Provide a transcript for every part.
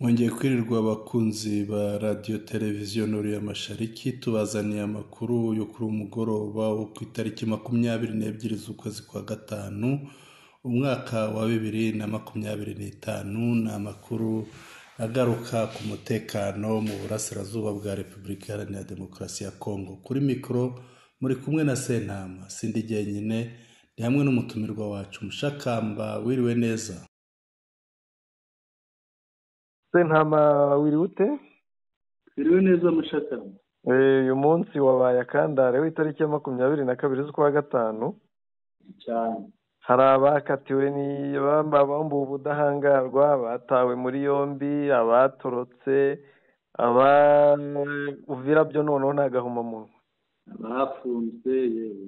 Mwongeye kwirirwa abakunzi ba radiyo televiziyo Nuru Mashariki, tubazaniye amakuru yo kuri umugoroba wo ku itariki 22 z'ukwezi kwa gatanu umwaka wa 2025. Ni amakuru agaruka ku mutekano mu burasirazuba bwa Repubulika Iharanira Demokarasi ya Kongo. Kuri mikoro muri kumwe na Sentama, sindi jyenyine, ndi hamwe n'umutumirwa wacu Mushakamba. Wiriwe neza Sentama, wiriwe ute? Wiriwe neza Mushakamba. Uyu munsi wabaye akandare w'itariki ya 22 z'ukwa gatanu cyane. Hari abakatiwe bambuwe ubudahangarwa, batawe muri yombi, abatorotse, aba Uvira byo noneho ni agahomamunwa, abafunzwe. Yewe,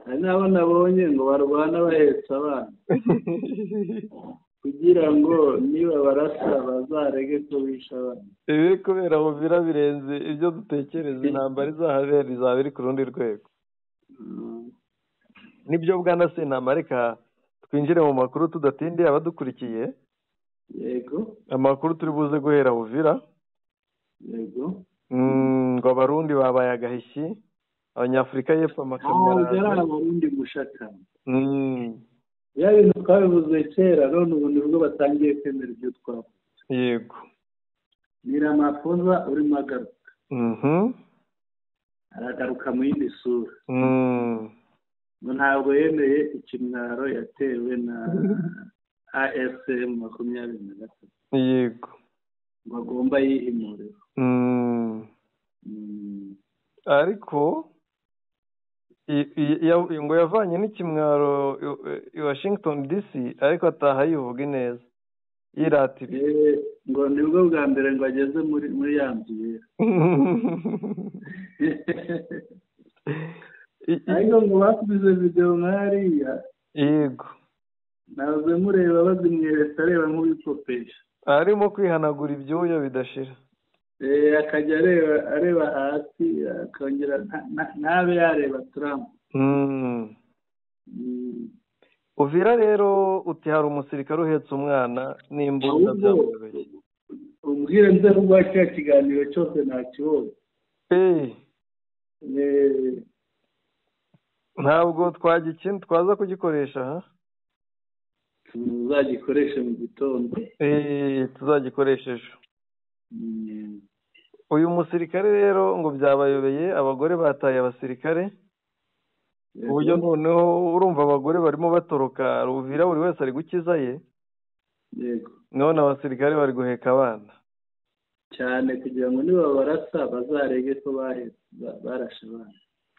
hari n'abo nabonye ngo barwana bahetse abana kugira ngo niba barasa bazarege ko bishe abana. Ibiri kubera Uvira birenze ibyo dutekereza, intambara izahabera izaba iri ku rundi rwego. Nibyo bwana Sentama, reka twinjire mu makuru tudatindiye abadukurikiye. Yego. Amakuru turi buze guhera Uvira. Yego. Ngo abarundi babaye agahishyi, abanyafurika y'epfo amakamyo araza. Ari abarundi Mushakamba. Ya bintu twabivuze kera, none ubu nibwo batangiye kwemera ibyo twavuze. Yego. Ni Ramaphosa urimo agaruka. Aragaruka mu yindi sura. Ngo ntabwo yemeye ikimwaro yatewe na AFC 23. Yego. Ngo agomba yihimurira. Ariko ngo yavanye n'ikimwaro i Washington DC, ariko ataha yivuga ineza yiratira. Ngo nibwo bwa mbere ngo ageze muri ya nzu yera. Ariko ngo basubize video nk'hariya. Yego. Naze mureba bazimweretse areba nk'ubikopesha. Arimo kwihanagura ibyuya bidashira. Akajya areba hasi, akongera ntabe yareba Trump. Uvira rero uti hari umusirikare uhetse umwana n'imbunda byamuyobeye. Umbwire nze kuba cya kiganiro cyose ntakibonye. Ntabwo twagikina, twaza kugikoresha ha? Tuzagikoresha mu gitondo. Tuzagikoresha ejo. Uyu musirikare rero ngo byabayobeye, abagore bataye abasirikare. Uburyo noneho urumva abagore barimo batoroka Uvira, buri wese ari gukiza ye. Yego. None abasirikare bari guheka abana cyane kugira ngo niba barasa bazarege ko barashe abana.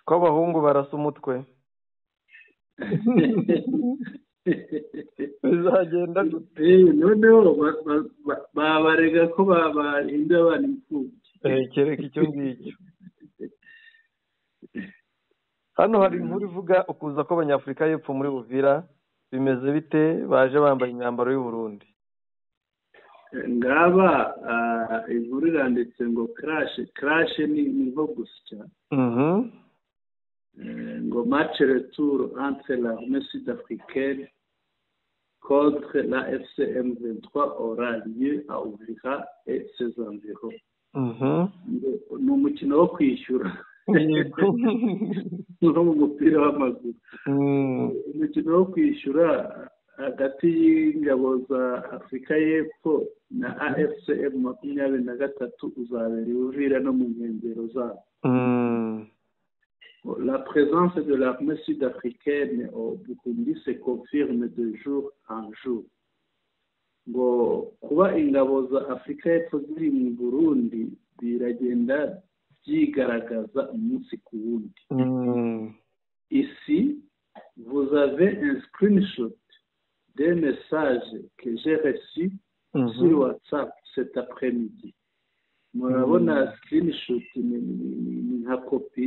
Ko abahungu barasa umutwe. Bizagenda gute? Noneho babarega ko barinda abana imfubyi. Kereka icyo ngicyo. Hano hari inkuru ivuga ukuza kw'abanyafurika y'epfo muri Uvira bimeze bite, baje bambaye imyambaro y'u Burundi. Ngaba inkuru iranditse ngo crash ni nko gusya. Ngo match retour entre l'armée sud-africaine contre la FCM 23 aura lieu à Uvira et ses environs. Ni umukino wo kwishyura. Nko mu mupira w'amaguru. Umukino wo kwishyura hagati y'ingabo za Afurika y'Epfo na AFCM 23 uzabera i Uvira no mu nkengero zabo. La présence de l'armée sud-africaine au Burundi se confirme de jour en jour. Ngo kuba ingabo za Afurika y'Epfo ziri mu Burundi biragenda byigaragaza umunsi ku wundi. Ici, vous avez un screenshot des messages que j'ai reçus sur WhatsApp cet après-midi. Murabona screenshot ni nka kopi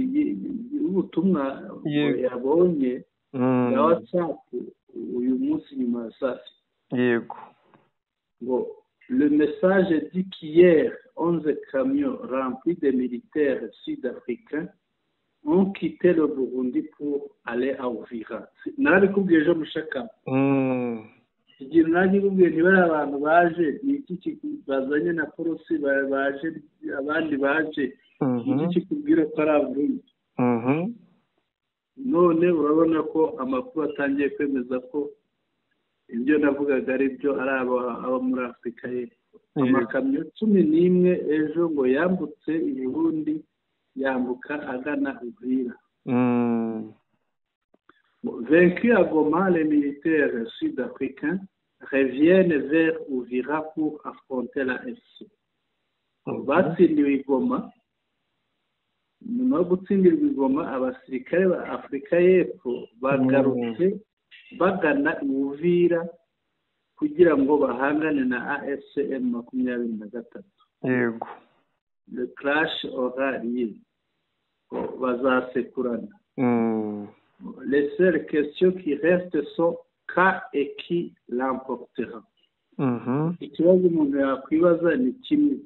y'ubutumwa yabonye ya WhatsApp uyu munsi nyuma ya saa sita. Yego. Ngo le message dit qu'hier 11 camions remplis de militaires sud-africains ont quitté le Burundi pour aller à Uvira. Narabikubwiye ejo Mushakamba. Ikintu nanjye nkubwiye, niba ari abantu baje, ni iki bazanye na porosi baje, abandi baje, ni iki kikubwira ko ari Abarundi? None urabona ko amakuru atangiye kwemeza ko ibyo navugaga ari byo, ari abo muri Afurika y'Epfo. Amakamyo 11 ejo ngo yambutse i Burundi, yambuka agana Uvira. Vaincu à Goma, les militaires sud-africains reviennent vers Uvira pour affronter l'AFC. Batsindiwe i Goma. Nyuma yo gutsindirwa i Goma, abasirikare ba Afurika y'Epfo bagarutse bagana Uvira kugira ngo bahangane na AFC M23. Le clash aura lieu, bazasekurana. Les seules questions qui restent sont: quand et qui l'emportera? Ikibazo umuntu yakwibaza ni kimwe: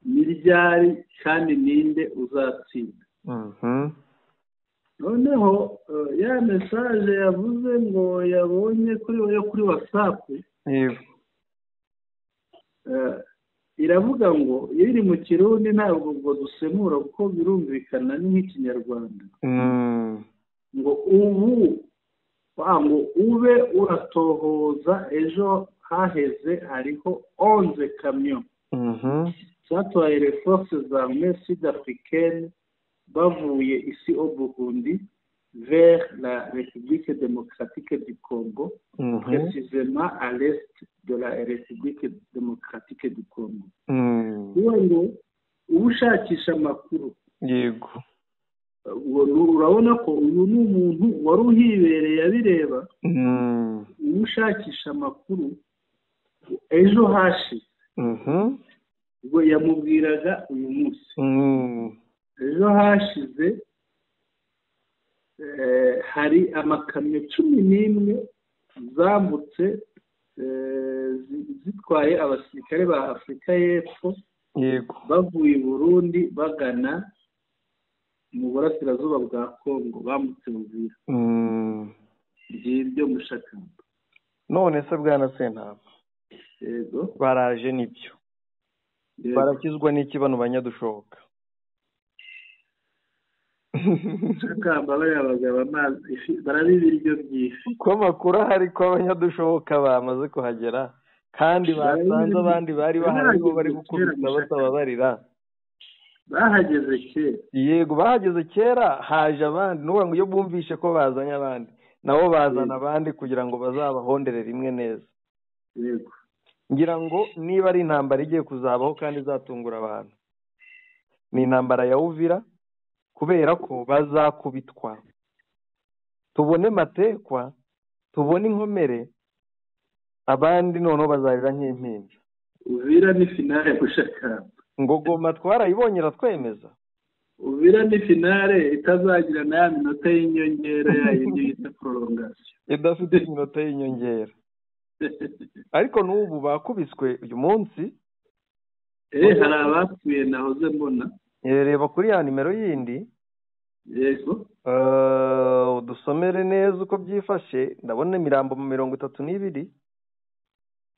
ni ryari kandi ninde uzatsinda? Noneho ya message yavuze ngo yabonye kuri yo kuri WhatsApp, iravuga ngo, iyo iri mu Kirundi ntabwo ngo dusemura kuko birumvikana ni nk'Ikinyarwanda, ngo ubu ngo ube uratohoza, ejo haheze hariho 11 camions zatwaye les forces armées sud-africaines bavuye ici au Burundi vers la République démocratique du Congo, précisément à l'est de la République démocratique du Congo. Ngo uba ushakisha amakuru. Urabona ko uyu ni umuntu wari uhibereye abireba. Uba ushakisha amakuru, ejo hashize, ubwo yamubwiraga uyu munsi, ejo hashize hari amakamyo 11 zambutse zitwaye abasirikare ba Afurika y'Epfo, bavuye i Burundi bagana mu burasirazuba bwa Kongo, bambutse Uvira. Ngibyo, Mushakamba. None se bwana Sentama? Yego. Baraje nibyo, barakizwa n'iki bano banyadushoka? Mushakamba, bariya bagabo amazi baraba ibiryo by'ifi. Ko amakuru ahari ko abanyadushoboka bamaze kuhagera kandi basanze abandi bari bahari bo bari gukubita batababarira? Bahageze kera. Yego, bahageze kera, haje abandi. N'ubu ngo iyo bumvishe ko bazanye abandi, nabo bazana abandi kugira ngo bazabahondere rimwe neza. Ngira ngo niba ari intambara igiye kuzabaho kandi izatungura abantu, ni intambara ya Uvira, kubera ko bazakubitwa, tubone matekwa, tubone inkomere, abandi noneho bazarira nk'impinja. Uvira ni finale, Mushakamba. Ngo Goma twarayibonye iratwemeza. Uvira ni finale itazagira na ya minota y'inyongera, ya yindi bita prolongation. Idafite iminota y'inyongera. Ariko n'ubu bakubiswe uyu munsi. Hari abapfuye nahoze mbona. Reba kuri ya nimero yindi. Yego. Udusomere neza uko byifashe. Ndabona imirambo mu 32,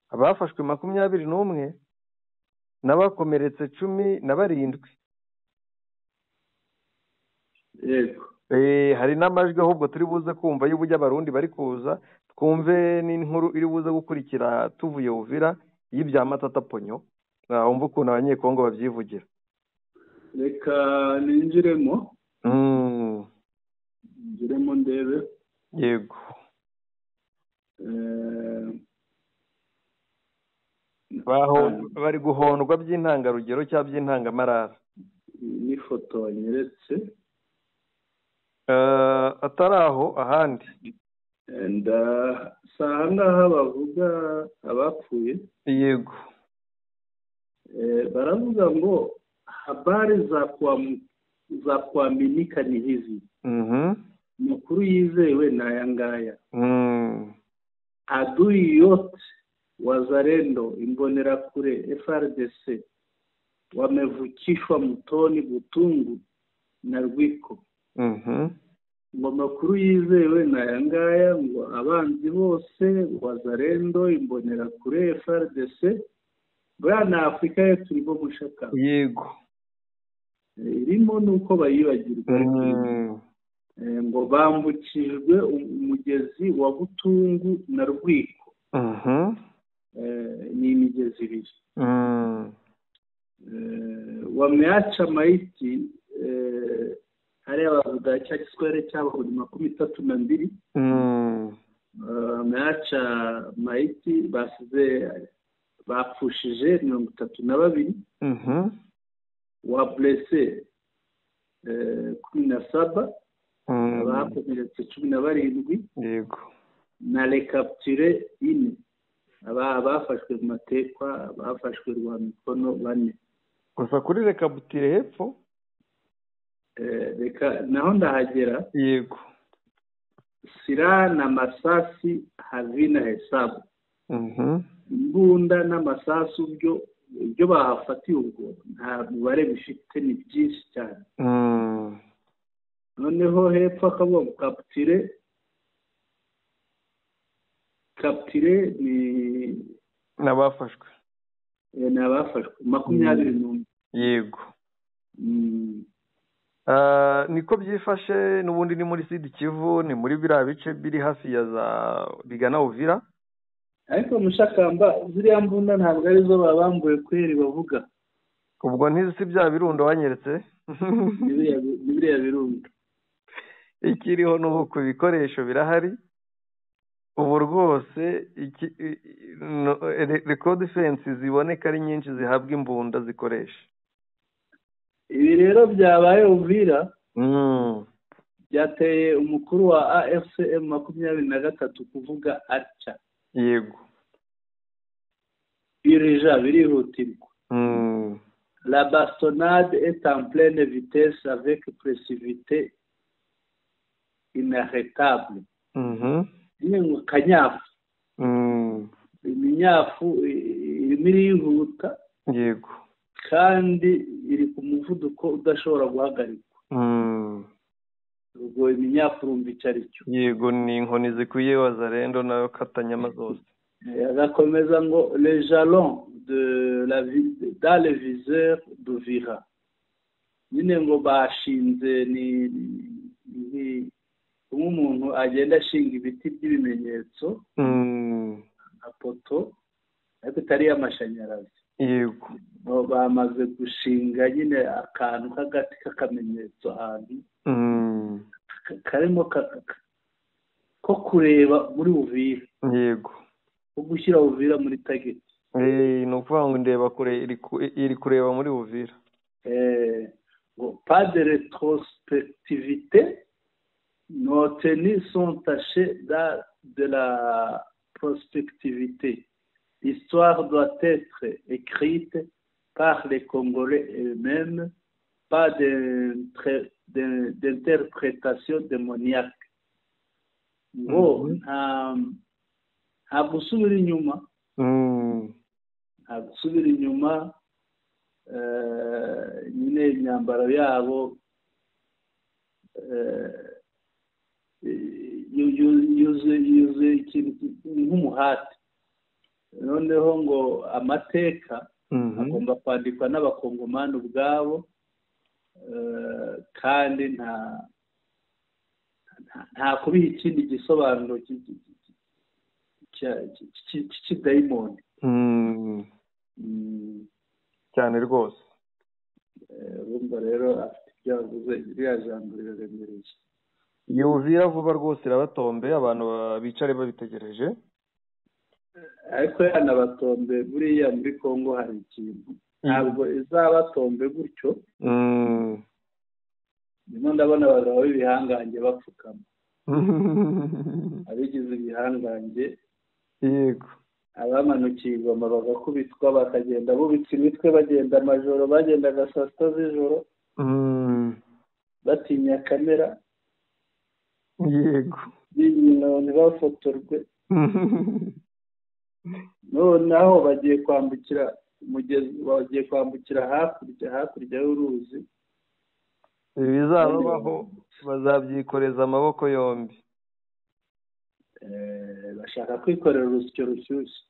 abafashwe 21, n'abakomeretse 17. Yego. Hari n'amajwi ahubwo turi buze kumva y'uburyo Abarundi bari kuza, twumve n'inkuru iri buze gukurikira tuvuye Uvira y'ibya Matata Ponyo, wumva ukuntu Abanyekongo babyivugira. Reka ninjiremo, ninjiremo ndebe. Yego. Bari guhondwa by'intangarugero cyangwa by'intangamarara. Ni foto wanyeretse. Atari aho, ahandi. Si aha ngaha bavuga abapfuye? Yego. Baravuga ngo habari za kuaminika ni hizi, amakuru yizewe ni aya ngaya: adui yote wazalendo, imbonerakure, FARDC wamevukishwa mtoni Butungu na Rwiko. Ngo amakuru yizewe ni aya ngaya, ngo abanzi bose, Wazalendo, Imbonerakure, FARDC, buriya na Afurika y'Epfo irimo mushaka. Yego. Irimo nuko bayibagirwa. Ngo bambukijwe umugezi wa Butungu na Rwiko. Ni imigezi ibiri. Wameacha maiti, hariya bavuga cya Kiswahili cyabo ni 32. Wameacha maiti, basize bapfushije 32. Wa blessé 17, abakomeretse 17. Yego. Na les capturés 4, abafashwe mu matekwa, abafashwe rwa mikono 4. Gusa kuri recapture hepfo reka naho ndahagera. Yego. Silaha na masasi havina hesabu. Imbunda n'amasasu byo ibyo bahafatiye ubwo nta mubare bifite, ni byinshi cyane. Noneho hepfo akavuga capturés, capturés ni n'abafashwe. Ni abafashwe 21. Yego. Niko byifashe n'ubundi ni muri Sud Kivu, ni muri biriya bice biri hafi ya za bigana Uvira. Ariko mushakamba ziriya mbunda ntabwo arizo babambuye kweri bavuga. Ubwo ntizi bya birundo wanyeretse? Ni biriya birundo. Ikiriho n'ubu ku bikoresho birahari. Ubu rwose record fence ziboneka ari nyinshi zihabwa imbunda zikoresha. Ibi rero byabaye Uvira byateye umukuru wa AFC M23 kuvuga atya. Yego. Urgent, birihutirwa. La bastonnade est en pleine vitesse avec précipité inarrêtable. Nyine ngo kanyafu. Iminyafu irimo irihuta. Yego. Kandi iri ku muvuduko udashobora guhagarikwa. Ubwo iminyafu urumva icyo ari cyo. Yego, ni inkoni zikwiye Wazalendo nayo katanyama zose. Agakomeza ngo les jalons de la ville dans le viseur d'Uvira. Nyine ngo bashinze ni nk'umuntu agenda ashinga ibiti by'ibimenyetso nka poto ariko itari y'amashanyarazi. Yego. Bamaze gushinga nyine akantu k'agati k'akamenyetso ahantu karimo ko kureba muri Uvira. Yego. Ko gushyira Uvira muri target. Ni ukuvuga ngo ndeba kure iri kureba muri Uvira. Ngo pas de rétrospectivité, nos tenues sont tachées de la prospectivité. L'histoire doit être écrite par les Congolais eux-mêmes, pas d'interprétation démoniaque. Ngo nta gusubira inyuma. Nta gusubira inyuma, nyine imyambaro yabo yuzuye ikintu nk'umuhati. Noneho ngo amateka agomba kwandikwa n'abakongomani ubwabo, kandi nta kubiha ikindi gisobanuro cy'ikidayimoni. Cyane rwose. Urumva rero afite ibyo yavuze, iriya jambo riraremereye. Iyo Uvira vuba rwose irabatombe, abantu bicare babitegereje. Ariko yanabatombe buriya muri Kongo hari ikintu ntabwo izabatombe gutyo. Ndimo ndabona abagabo b'ibihangange bapfukama. Abigize ibihangange. Yego. Abamanukiye ingoma bagakubitwa bakagenda bubitse imitwe, bagenda amajoro, bagendaga saa sita z'ijoro. Batinya kamera. Yego. Ntibafotorwe. Noneho bagiye kwambukira umugezi, bagiye kwambukira hakurya y'uruzi. Ibizababaho bazabyikoreza amaboko yombi. Bashaka kwikorera urusyo rushyushye.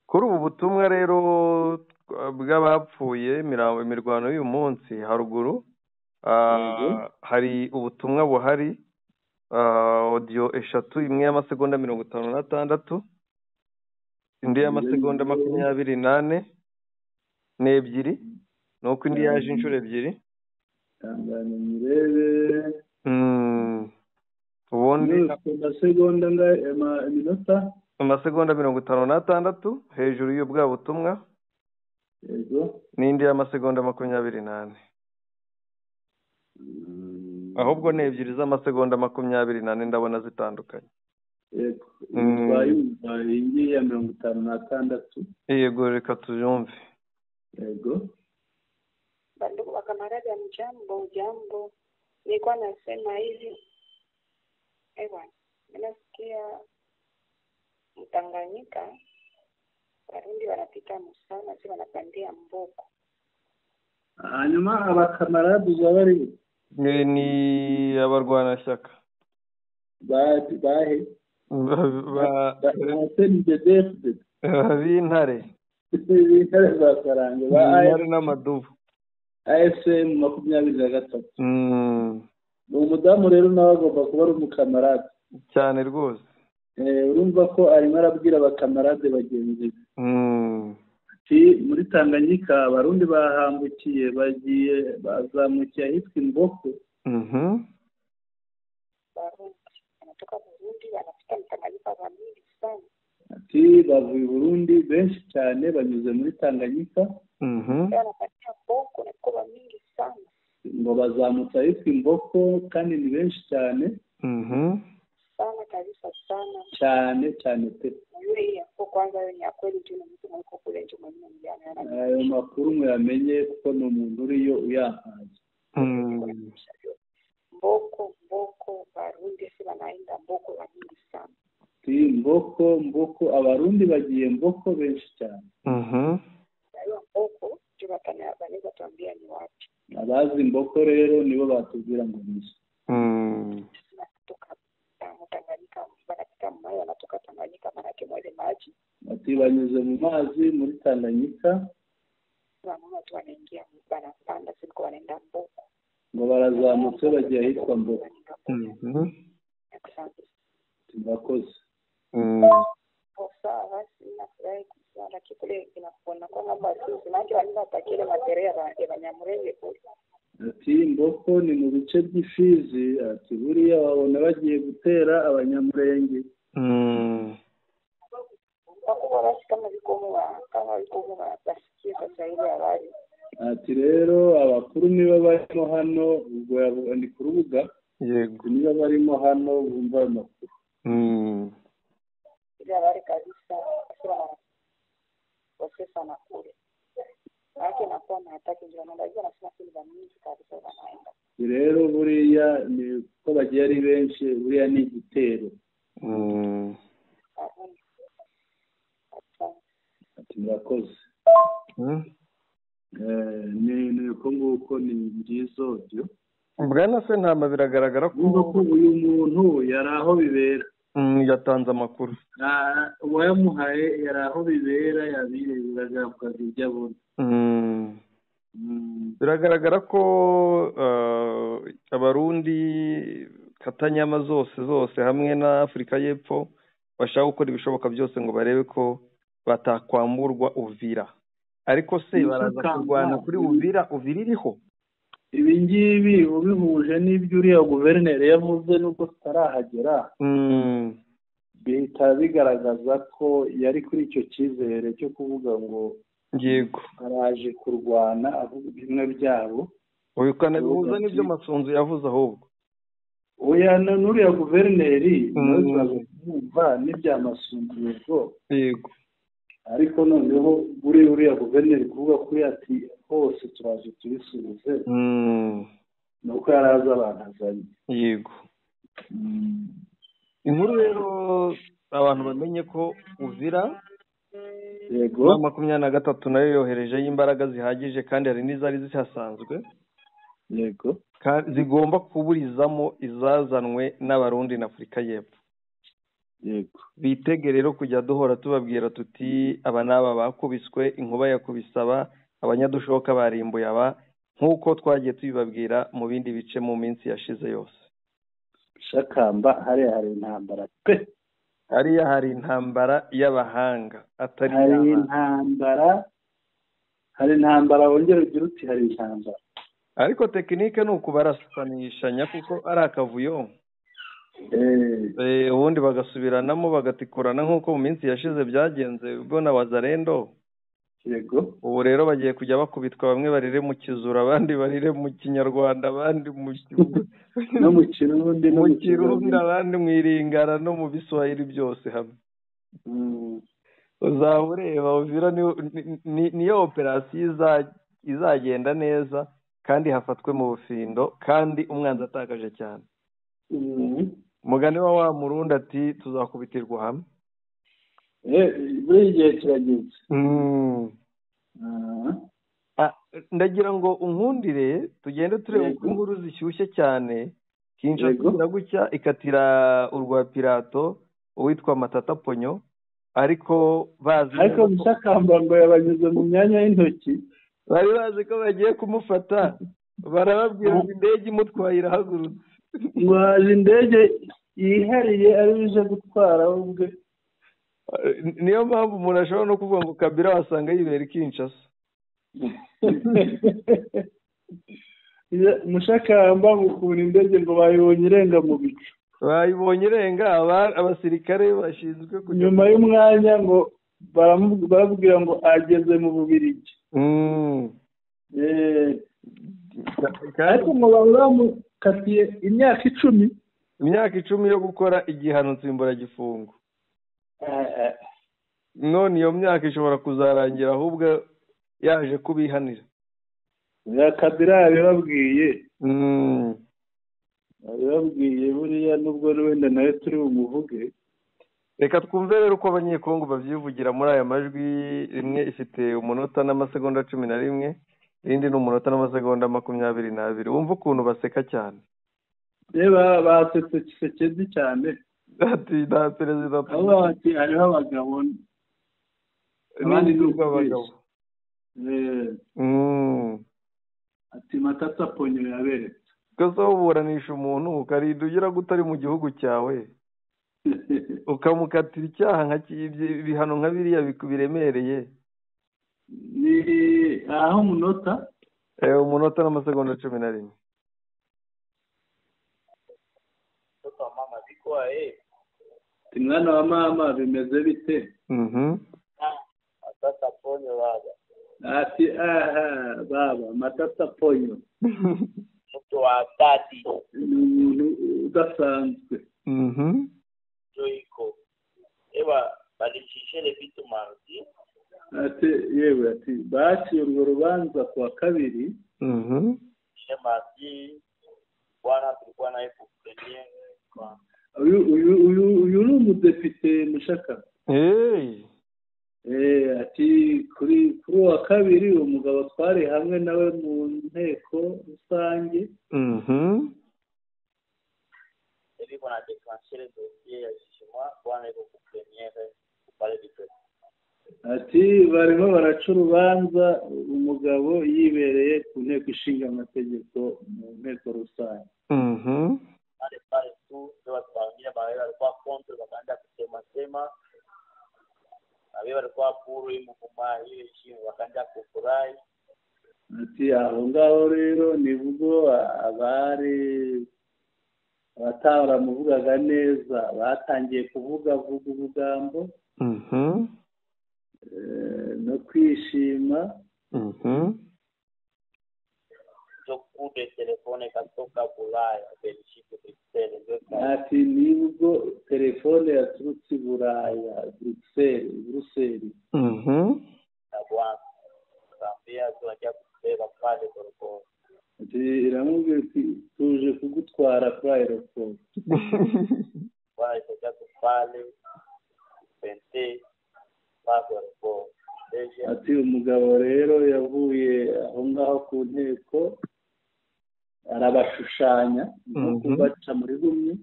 Kuri ubu butumwa rero bw'abapfuye imirwano y'uyu munsi haruguru, hari ubutumwa buhari, audio 3, imwe y'amasegonda 56, indi y'amasegonda 24 n'ebyiri, nuko indi yaje inshuro 2. Ubundi amasegonda iminota amasegonda 56 hejuru y'ubwa butumwa, yego, n'indi y'amasegonda 24. Ahubwo ni 2 z'amasegonda 24 ndabona zitandukanye. Yego, twayumva iyi ya 56. Yego, reka tuzumve. Yego. Bandugu wa kamaradi, jambo jambo, nilikuwa nasema hivi, ewa, nasikia Mtanganyika Warundi wanapita musana, si wanapandia Mboko. Hanyuma abakamaradi bari ni abarwanashyaka bahe ba CNDD-FDD b'intare b'intare za Karangwa ba intare n'amadubu AFM 23. Ni umudamu rero nawe agomba kuba ari umukamarade cyane rwose. Urumva ko arimo arabwira abakamarade bagenzi be ati muri Tanganyika Abarundi bahambukiye bagiye bazamukiye ahitwa Imboko. Ati bavuye Burundi benshi cyane banyuze muri Tanganyika, ngo bazamutse ahitwa Imboko kandi ni benshi cyane cyane cyane pe. Ayo makuru muyamenye kuko ni umuntu uriyo uyahaye. Mboko Mboko Barundi si wanaenda Mboko mingi sana. Mboko Mboko Abarundi bagiye Mboko benshi cyane. Mboko ndio wanaweza tuambia ni wapi. Abazi Mboko rero nibo batubwira ngo ni. Tanganyika wanapita maji, wanatoka Tanganyika manake mwele maji. Ati banyuze mu mazi muri Tanganyika. Watu wanaingia wanapanda siko wanaenda Mboko. Ngo barazamutse bagiye ahitwa Mboko. Murakoze. Ati Mboko ni mu bice by'Ifizi, ati buriya babona bagiye gutera Abanyamurenge. Ati rero abakuru niba barimo hano, ubwo ni ku rubuga, yego, niba barimo hano bumva ayo makuru. Rero buriya ni ko bagiye ari benshi, buriya ni igitero. Ati murakoze. Ni uko nguko ni ngizo byo. Bwana Sentama, biragaragara ko uyu muntu yari aho bibera. Yatanze amakuru. Uwayamuhaye yari aho bibera, yabireberaga akazi ibyo abona. Biragaragara ko Abarundi Katanyama zose zose hamwe na Afurika y'Epfo bashaka gukora ibishoboka byose ngo barebe ko batakwamburwa Uvira. Ariko se baraza kurwana kuri Uvira, Uvira iriho. Ibi ngibi ubihuje n'ibyo uriya guverineri yavuze nubwo tutarahagera, bihita bigaragaza ko yari kuri icyo cyizere cyo kuvuga ngo yego araje kurwana avuga bimwe byabo. Ukanabihuza n'ibyo Masunzu yavuze ahubwo. Oya, n'uriya guverineri nawe turaza kumva n'ibya Masunzu yego. Yego. Ariko noneho buri uriya guverineri kuvuga kuri ati hose turaje tubisubize, nuko yaraza abantu azanye. Yego. Inkuru rero abantu bamenye ko Uvira Yego. M23 nayo yohereje imbaraga zihagije kandi hari n'izari zihasanzwe. Yego. Zigomba kuburizamo izazanwe n'Abarundi na Afurika y'Epfo. Yego. Bitege rero kujya duhora tubabwira tuti aba n'aba bakubiswe, inkuba yakubisaba, abanyadushoka barimbuye aba, nk'uko twagiye tubibabwira mu bindi bice mu minsi yashize yose. Shakamba hariya hari intambara pe. Hariya hari intambara y'abahanga atari hari intambara, hari intambara wongera ugira uti hari intambara. Ariko tekinike ni ukubarasanishanya kuko ari akavuyo. Ubundi bagasubiranamo bagatikurana nk'uko mu minsi yashize byagenze ubwo na Wazalendo. Yego. Ubu rero bagiye kujya bakubitwa, bamwe barire mu Kizura, abandi barire mu Kinyarwanda, abandi mu no mu Kirundi, no mu Kirundi, abandi mu Iringara no mu Biswahili byose hamwe. Uzaba ureba Uvira niyo operasiyo izagenda neza kandi hafatwe mu bufindo kandi umwanzi atakaje cyane. Mugani wa Murundi ati tuzakubitirwa hamwe. Buri gihe kirageze. Ndagira ngo unkundire tugende turebe uko inkuru zishyushye cyane. Kinshasa iragucya ikatira urwa Pilato uwitwa Matata Ponyo, ariko bazi ariko Mushakamba ngo yabanyuze mu myanya y'intoki, bari bazi ko bagiye kumufata, barababwira ngo indege imutwaye irahagurutse, ngo haje indege yihariye ari bije gutwara ubwe. Niyo mpamvu umuntu ashobora no kuvuga ngo Kabila wasanga yibera i Kinshasa. Mushakamba ngo ukuntu indege ngo bayibonye irenga mu bicu, bayibonye irenga abasirikare bashinzwe kujya nyuma y'umwanya ngo baramubwira ngo ageze mu Bubiligi. Ariko ngo bamukatiye imyaka 10, imyaka 10 yo gukora igihano nsimburagifungo. None iyo myaka ishobora kuzarangira ahubwo yaje kubihanira. Ya Kabila yabibabwiye. Yabibabwiye buriya nubwo wenda nawe turi bumuvuge. Reka twumve rero uko Abanyekongo bavyivugira muri aya majwi. Rimwe ifite umunota n'amasegonda 11, irindi ni umunota n'amasegonda 22. Wumva ukuntu baseka cyane. Reba basetse Tshisekedi cyane. Ati na perezida abo ati hariho abagabo abandi ni abagabo. Ati Matata Ponyo yaberetse. Koso uburanisha umuntu ukarinda ugira gutari mu gihugu cyawe, ukamukatira icyaha nka ibihano nka biriya biremereye. Ni aho umunota umunota n'amasegonda 11. Mwana wa mama bimeze bite? Matata Ponyo baba. Ati aha baba Matata Ponyo. Mtu wa tati. Ni umuntu udasanzwe. Joiko. Ewa balishishele vitu mardi. Ati yewe ati baciye urwo rubanza kuwa kabiri. Mardi bwana tulikuwa naye kupenye kwa uyu ni umudepite Mushaka. Ati kuri wa kabiri umugabo twari hamwe nawe mu nteko rusange. Ilikuwa na déclencher le dossier ya jugement bwana yuko ku première ku palais du peuple. Ati barimo baraca urubanza umugabo yibereye ku nteko ishinga amategeko mu nteko rusange. Pale pale tu ndio watu wengine walikuwa contre wakaanza kusema sema abe walikuwa puru imukuma ile shimo wakaanza kufurahi. Ati aho ngaho rero nibwo abari abataramuvugaga neza batangiye kuvuga vuga ubugambo no kwishima. Kube telefone katoka Bulaya Belgique Bruxelles. Ati nibwo telefone yaturutse Buraya Bruxelles. Ati iramubwira ati tuje kugutwara kuri aeroport. Ati umugabo rero yavuye aho ngaho ku nteko arabashushanya no kubaca muri bumwe.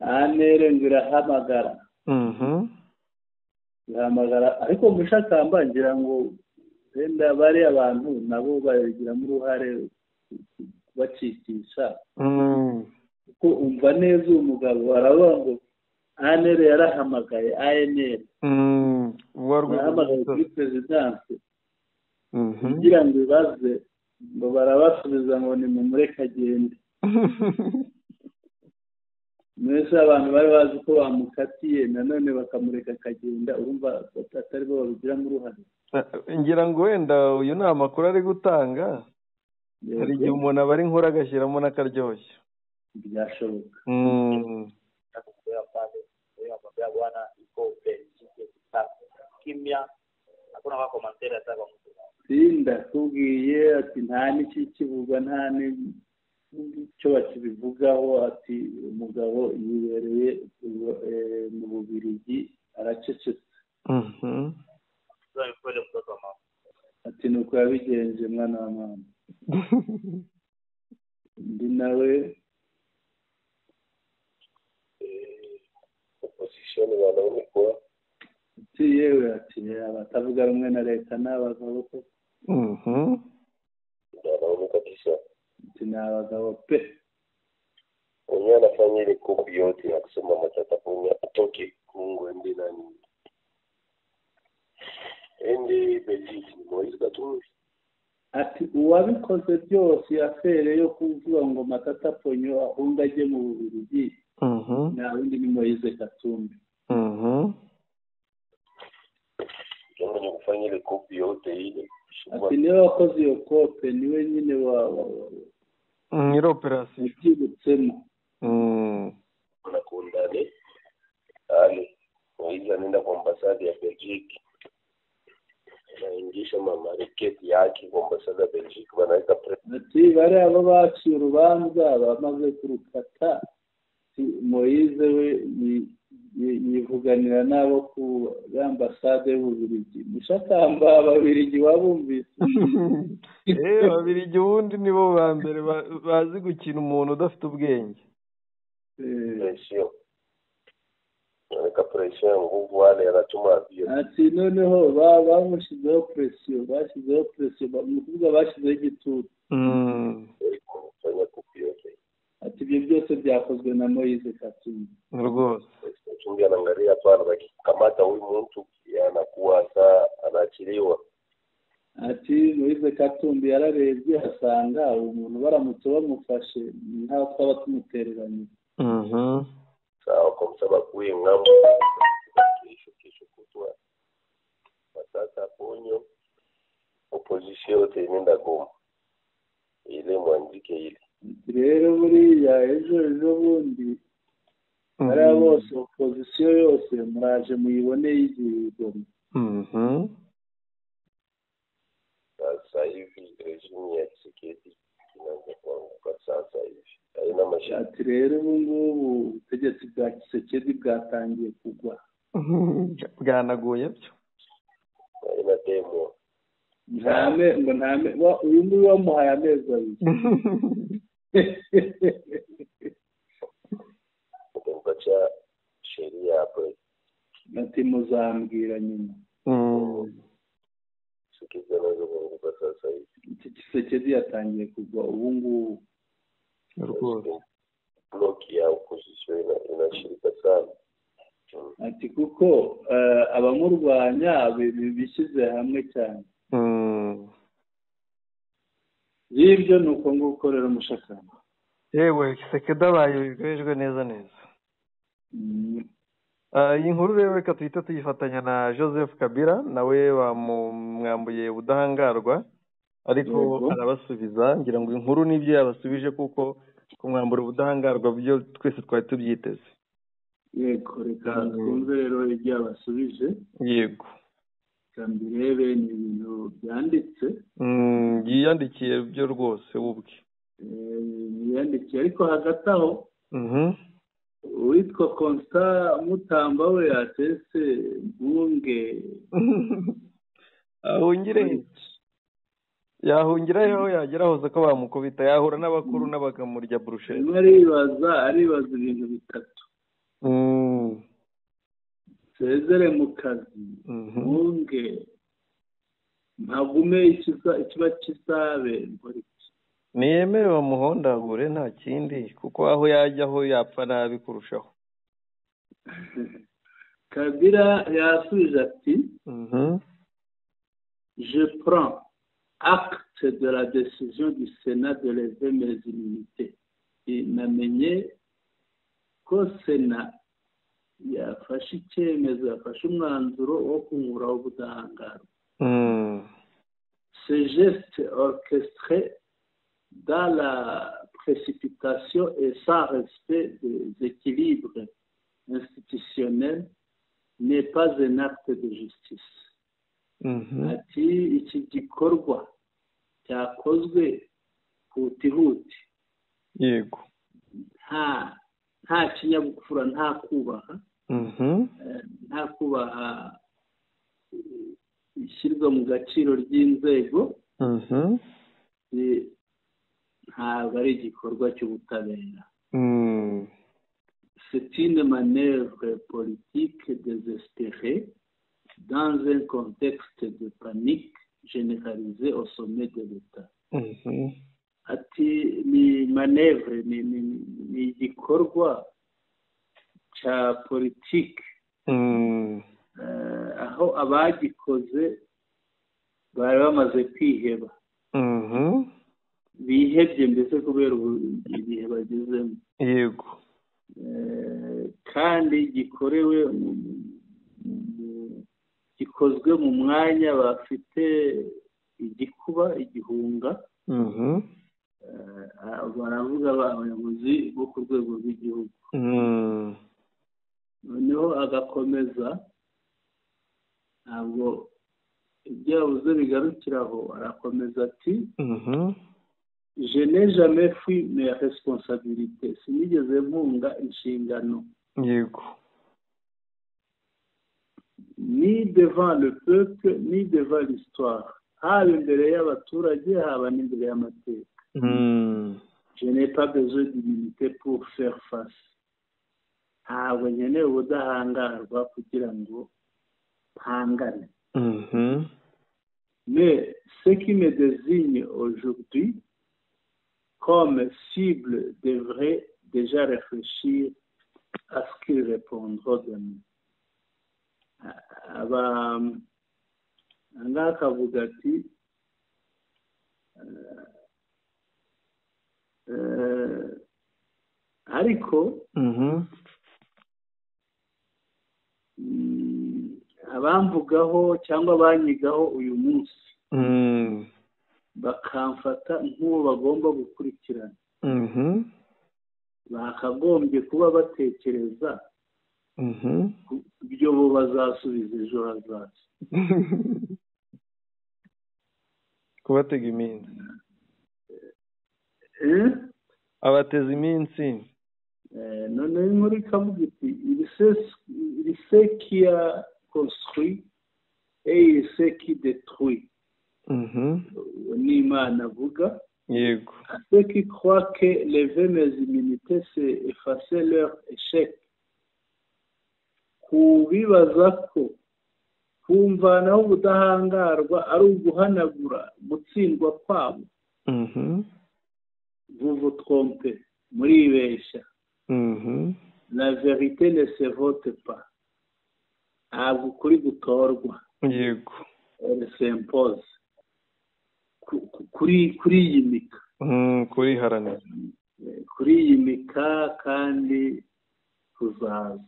Anere ngo irahamagara irahamagara, ariko Mushakamba ngira ngo wenda bari abantu nabo babigiramo uruhare kubacikisha, kuko umva neza uwo mugabo aravuga ngo ANR yarahamagaye, ANR yarahamagaye kuri perezidansi kugira ngo ibaze, ngo barabasubiza ngo nimumureke agende. Mwese abantu bari bazi ko bamukatiye nanone bakamureka akagenda, urumva atari bo babigiramo uruhare. Ngira ngo wenda uyu ni amakuru ari gutanga, hari igihe umuntu aba ari inkuru agashyiramo n'akaryoshyo, byashoboka. Ndakubwiye ati nta n'ikikivugwa, nta n'icyo bakibivugaho, ati umugabo yibereye mu Bubiligi aracecetse. Ati nuko yabigenje mwana wa mama. Undi nawe ati yewe, ati abatavuga rumwe na leta ni abagabo koko. Ati ni abagabo pe. Mwenyewe anafanya ile kopi yote ya kusema Matata Ponyo atoke Kongo ende nani ende Belgique ni Moise Katumbi. Ati uwabikoze byose afere yo kuvuga ngo Matata Ponyo ahunga ajye mu Bubiligi nta wundi ni Moise Katumbi. Mwenye kufanya ile kopi yote ile. Ati niwe wakoze iyo kope, niwe nyine wa nyiri operasiyo ibyibutsemo. Anakundane ale Moise anaenda kwa ambasade ya Belgique, anaingisha mamareketi yake kwa ambasade ya Belgique, wanaweka. Ati bari abo baciye urubanza bamaze kurukata, Moise we yivuganira nabo ku ambasade y'Ububiligi. Mushakamba Ababiligi wabumvise? Ababiligi ubundi nibo ba mbere bazi gukina umuntu udafite ubwenge. Ati noneho bamushyizeho presiyo, bashyizeho presiyo, ni ukuvuga bashyizeho igitutu. Ati ibyo byose byakozwe na Moise Katumbi rwose. Katumbi anaangalia pale wakikamata huyu mtu anakuwa saa anaachiliwa. Ati Moise Katumbi yararebye asanga umuntu baramutse bamufashe nkaho twaba tumutereranye. Sawa, kwa sababu kuye ngambo kesho kutwa Matata Ponyo opposition yote inaenda Goma, ile mwandike ile. Rero buriya ejo bundi bariya bose opozisiyo yose muraje muyibone yigiye Goma. Sasa hivi regime ya Tshisekedi inaanza kuanguka sasa hivi, haina mashaka. Ati rero ubu ngubu ubutegetsi bwa Tshisekedi bwatangiye kugwa, bwanaguye byo, haina demo. Ntame ngo ntame, uyu nguyu wamuhaye amezi abiri. Utampatia sheria hapo. Ati muzambwira nyuma. Tshisekedi anaanza kuanguka sasa hivi. Tshisekedi yatangiye kugwa ubu ngubu rwose. Bloki ya opposition inashirika sana. Ati kuko abamurwanya bishyize hamwe cyane. Y'ibyo ni uko nguko rero Mushakamba. Yewe Tshisekedi abaye bigejwe neza neza. Iyi nkuru rero reka tuhite tuyifatanya na Joseph Kabila, nawe bamwambuye ubudahangarwa ariko arabasubiza. Ngira ngo inkuru nibyo yabasubije, kuko kumwambura ubudahangarwa byo twese twari tubyiteze. Yego, reka twumve rero ibyo yabasubije. Yego, mbirebe ni ibintu byanditse. Yiyandikiye byo rwose ubwe. Yandikiye, ariko hagati aho uwitwa Constant Mutamba we yatese mpunge. Ahungire, yahungira aho yagera hose ko bamukubita, yahura n'abakuru n'abakamurya burusheti. Aribaza ibintu bitatu: nsezere mu kazi, mpunge, ntagume, ikiba kizabe, nkora iki? Niyemere bamuhondagure, nta kindi, kuko aho yajya aho yapfa nabi kurushaho. Kabila yasubije ati: "Je prends acte de la décision du Sénat de lever mes immunités." Namenye ko Sena yafashe icyemezo, yafashe umwanzuro wo kunkuraho ubudahangarwa. "Ce geste orchestré dans la précipitation et sans respect des équilibres institutionnels n'est pas un acte de justice." Ati iki gikorwa cyakozwe hutihuti, nta kinyabupfura, nta kubaha ishyirwa mu gaciro ry'inzego, ntabwo ari igikorwa cy'ubutabera. "C'est une manœuvre politique désespérée dans un contexte de panique généralisée au sommet de l'État." Ati ni manœuvre, ni igikorwa cya politiki aho abagikoze bari bamaze kwiheba, bihebye mbese kubera ibihe bagezemo. Kandi gikozwe mu mwanya bafite igikuba, igihunga. Baravuga abayobozi bo ku rwego rw'igihugu. Noneho agakomeza, ntabwo ibyo yavuze bigarukira aho, arakomeza ati: "Je n'ai jamais fui mes responsabilités." Sinigeze mpunga inshingano. "Ni devant le peuple, ni devant l'histoire." Haba imbere y'abaturage, haba n'imbere y'amateka. "Je n'ai pas besoin d'immunité pour faire face." Ntabwo nkeneye ubudahangarwa kugira ngo mpangane. "Mais ce qui me désigne aujourd'hui comme cible devrait déjà réfléchir à ce qu'ils répondront demain." Aba ahangaha akavuga ati ariko abamvugaho cyangwa abanyigaho uyu munsi bakamfata nk'uwo bagomba gukurikirana, bakagombye kuba batekereza ku byo bo bazasubiza ejo hazaza. Kubatega iminsi. Abateza iminsi. Noneho inkuru ikavuga iti: "Il sait qui a construit et il sait qui détruit." Ni Imana avuga. "À ceux qui croient que lever mes immunités, c'est effacer leur échec." Kubibaza ko kumvanaho ubudahangarwa ari uguhanagura gutsindwa kwabo, "vous vous trompez." Muribeshya. "La vérité ne se vote pas." Ntabwo ukuri gutorwa. "Elle s'impose." Kuriyimika. Kuriharanira. Kuriyimika kandi kuzaza.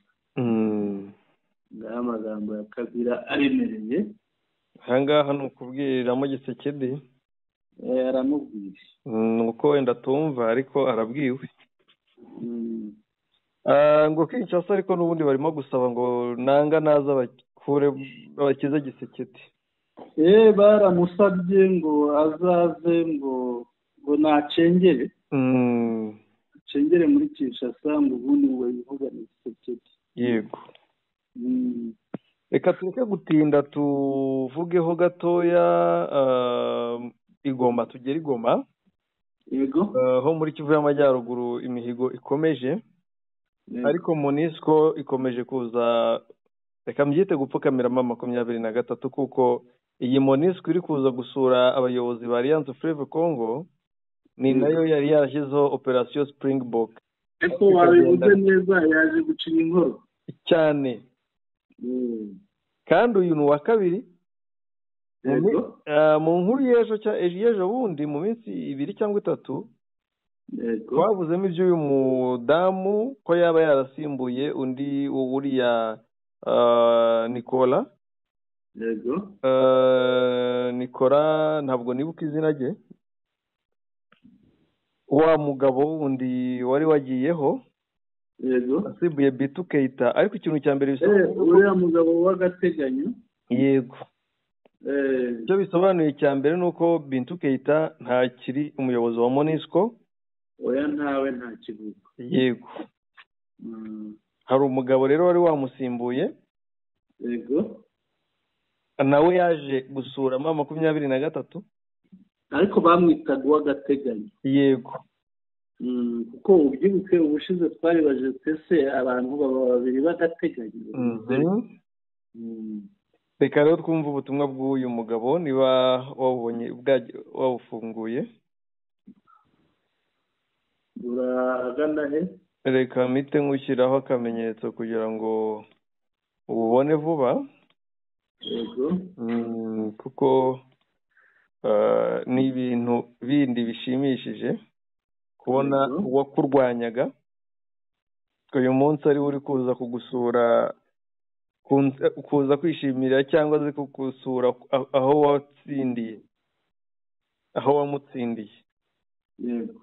Ngaho amagambo ya Kabila aremereye. Ahangaha ni ukubwiriramo Gisekedi. Aramubwiye. Ni uko wenda atumva, ariko arabwiwe. Ngo Kinshasa ariko n'ubundi barimo gusaba ngo Nanga naza bakure, bakize Gisekedi. Baramusabye ngo azaze, ngo nacengere. Acengere muri Kinshasa ngo ubundi ngo bivugane Tshisekedi. Yego. Reka tureke gutinda tuvugeho gatoya igoma tugere igoma. Yego. Ho muri Kivu y'Amajyaruguru imihigo ikomeje. Ariko MONUSCO ikomeje kuza, reka mbyite gupfukamira M23, kuko iyi MONUSCO iri kuza gusura abayobozi ba Alliance Fleuve Congo ni nayo yari yarashyizeho Operation Springbok. Eko wabivuze neza, yaje gucinya inkoro cyane. Kandi uyu ni uwa kabiri mu nkuru y'ejo y'ejo bundi mu minsi 2 cyangwa 3 twavuzemo iby'uyu mudamu ko yaba yarasimbuye undi uriya Nicola. Yego. Nicola ntabwo nibuka izina rye, wa mugabo wundi wari wagiyeho. Yego. Asimbuye Bitu Keita. Ariko ikintu cya mbere bisobanuye uriya mugabo w'agateganyo. Yego. Icyo bisobanuye cya mbere nuko Bintu Keita ntakiri umuyobozi wa MONUSCO. Oya ntawe ntakivuga. Yego. Hari umugabo rero wari wamusimbuye. Yego. Nawe yaje gusura M23. Ariko bamwitaga uw'agateganyo. Yego. Kuko ubyibuke ubushize twaribaje twese abantu baba babiri b'agateganyo. Reka rero twumve ubutumwa bw'uyu mugabo niba wabonye wawufunguye. Uragana he? Reka mpite nkushyiraho akamenyetso kugira ngo ububone vuba. Yego. Kuko ni ibintu bindi bishimishije kubona uwakurwanyaga uyu munsi ari uri kuza kugusura, kuza kwishimira cyangwa se kugusura aho watsindiye, aho wamutsindiye. Yego.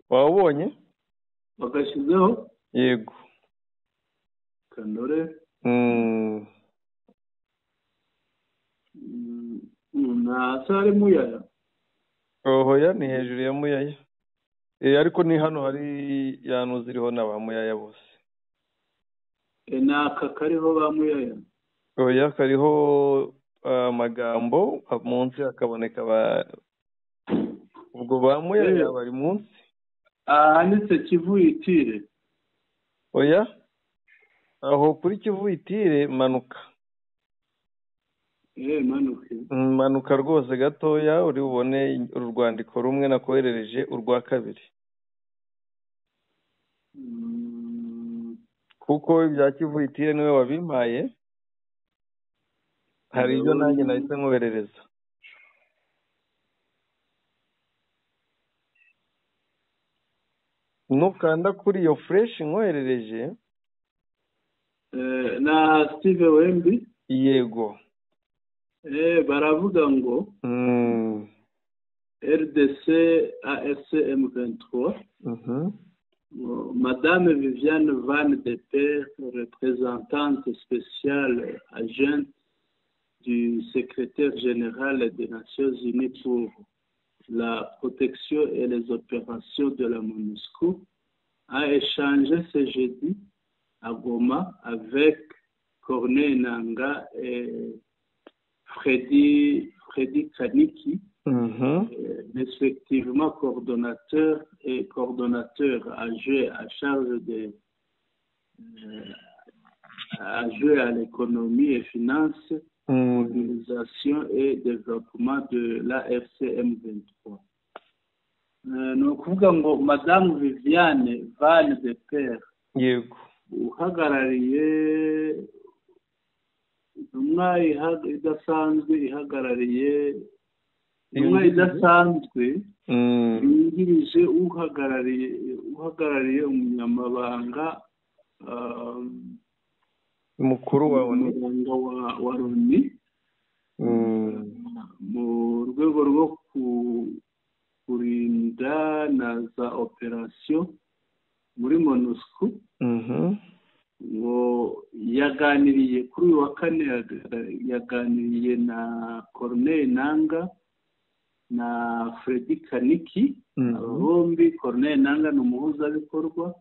Wabonye bagashyizeho? Yego. Kandore. Na sare Muyaya. Ohoya ni hejuru ya Muyaya. Ariko ni hano hari yanu ziriho n'aba Muyaya bose. Naka kariho ba Muyaya. Oya kariho amagambo munsi akaboneka ba ubwo ba Muyaya bari munsi. Ahanditse Kivu itire. Oya aho kuri Kivu itire manuka. Manuka. Manuka rwose gatoya uri ubone urwandiko rumwe nakoherereje urwa kabiri. Kuko ibya Kivu itire niwe wabimpaye, hari ibyo nanjye nahise nkoherereza. Nukanda kuri iyo fresh nkoherereje na Steve Wembi. Yego. Baravuga ngo RDC AFC M23. Madame Viviane Van de Perre, représentante spéciale agente du secrétaire général des Nations Unies pour la protection et les opérations de la MONUSCO, a échangé ce jeudi à Goma avec Corneille Nangaa et Freddy Kaniki, respectivement coordonnateur et coordonnateur adjoint à charge de adjoint à l'économie et finances, mobilisation et développement de l'AFC M23. Ni ukuvuga ngo Madame Viviane Van de Perre, yego, uhagarariye intumwa idasanzwe ihagarariye intumwa idasanzwe yungirije uhagarariye umunyamabanga mukuru wa Loni mu rwego rwo kurinda na za operasiyo muri MONUSCO, ngo yaganiriye kuri uyu wa kane, yaganiriye na Corneille Nangaa Na Freddy Kaniki. Bombi, Corneille Nanga ni umuhuzabikorwa,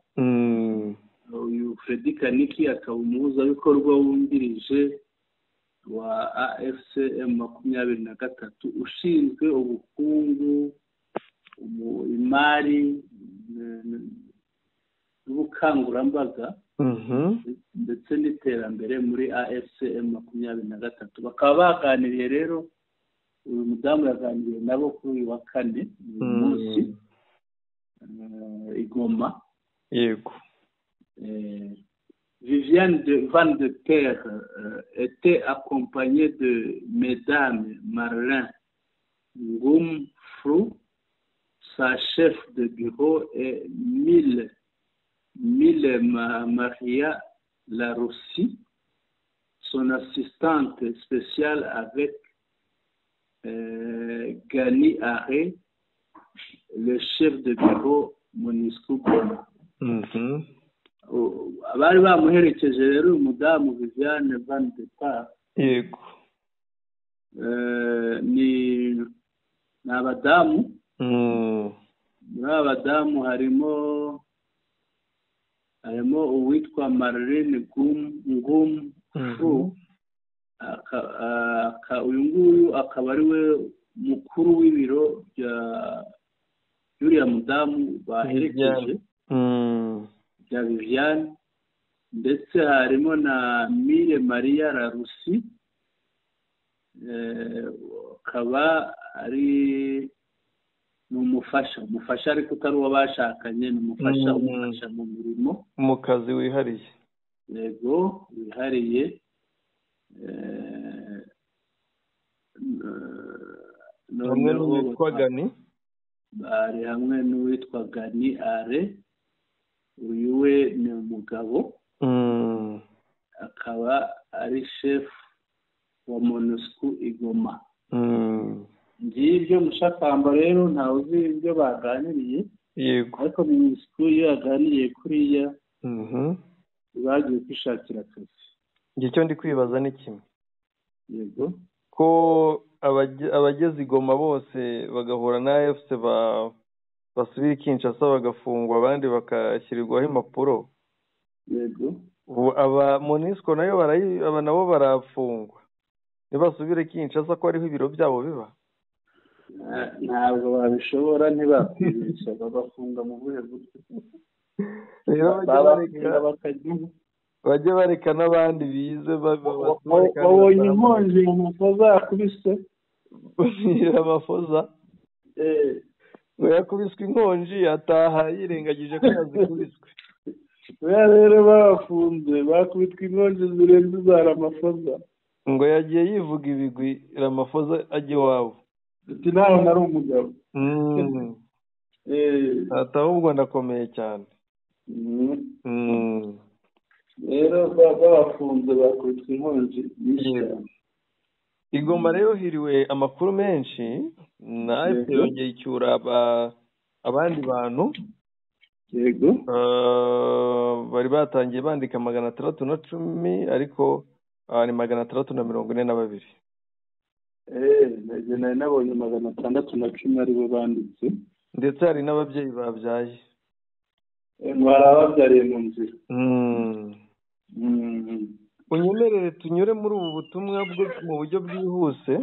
uyu Freddy Kaniki akaba umuhuzabikorwa wungirije wa AFC M23, ushinzwe ubukungu, imari n'ubukangurambaga ndetse n'iterambere muri AFC M23. Bakaba baganiriye rero, uyu mudamu yaganiriye nabo kuri uyu wa kane, uyu munsi i Goma. Yego. Viviane de Van de Perre était accompagnée de Mesdames Marlin Ngumfru, sa chef de bureau, et Mille Maria Laroussi, son assistante spéciale, avec Gani Aré, le chef de bureau MONUSCO Goma. Abari bamuherekeje rero, uyu mudamu Viviane Van de Perre, ni abadamu. Muri aba badamu harimo uwitwa Marlene Ngum Fu. Uyu nguyu akaba ari we mukuru w'ibiro bya y'uriya mudamu baherekeje, bya Viviane. Ndetse harimo na Mire Maria Larusi, akaba ari ni umufasha, ariko utari uwo bashakanye, ni umufasha umufasha mu mirimo, mu kazi wihariye. Yego, wihariye. Hamwe n'uwitwa Gani. Bari hamwe n'uwitwa Gani Are, uyu we ni umugabo, akaba ari chef wa MONUSCO i Goma. Ngibyo Mushakamba. Rero ntawe uzi ibyo baganiriye, ariko MONUSCO iyo yaganiriye kuriya, bagiye kwishakira akazi. Njye icyo ndi kwibaza ni kimwe. Yego. Ko abageze i Goma bose bagahura na AFC basubira i Kinshasa bagafungwa, abandi bakashyirirwaho impapuro. Ubu aba MONUSCO nayo aba nabo barafungwa ntibasubire i Kinshasa, ko ariho ibiro byabo biba? Ntabwo babishobora, ntibakwibeshya. Babafunga mu buhe buryo? Rero bajye Babafunga bareka bakajya bajye bareka n'abandi bize basubire kandi Babonye bataha. Inkonji zakubise. Ramaphosa ngo yakubiswe inkonji, ataha yirengagije ko yazikubiswe. Buriya rero babafunze bakubitwa inkonji zirenze iza Ramaphosa. Ngo yagiye yivuga ibigwi Ramaphosa ajya iwabo. Ati: "Nawe nari umugabo." Ati: "Ahubwo ndakomeye cyane." Rero babafunze bakubitwa inkonji nyinshi cyane. I Goma rero hiriwe amakuru menshi na AFC yongeye icyura abandi bantu. Bari batangiye bandika 610, ariko ni 642. Njye nari nabonye 610 aribo banditse. Ndetse hari n'ababyeyi babyaye. Ngo hari ababyariye mu nzira. Unyemerere tunyure muri ubu butumwa bwo mu buryo bwihuse.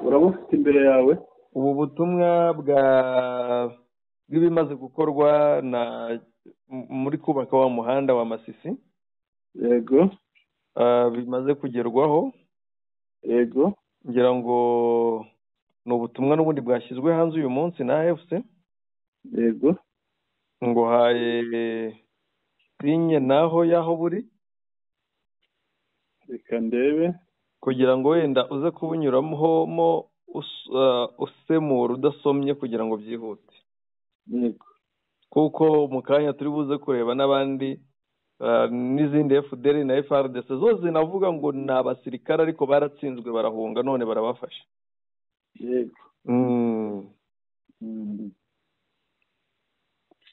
Urabufite imbere yawe? Ubu butumwa bwa bw'ibimaze gukorwa na muri kubaka wa muhanda wa Masisi, bimaze kugerwaho. Ngira ngo ni ubutumwa n'ubundi bwashyizwe hanze uyu munsi na AFC. Ngo haye sinye naho yaho buri. Reka ndebe. Kugira ngo wenda uze kubunyuramo mo usemura udasomye, kugira ngo byihute, kuko mu kanya turi buze kureba n'abandi, n'izindi FDL na FARDC zose zinavuga ngo ni abasirikare, ariko baratsinzwe barahunga, none barabafasha.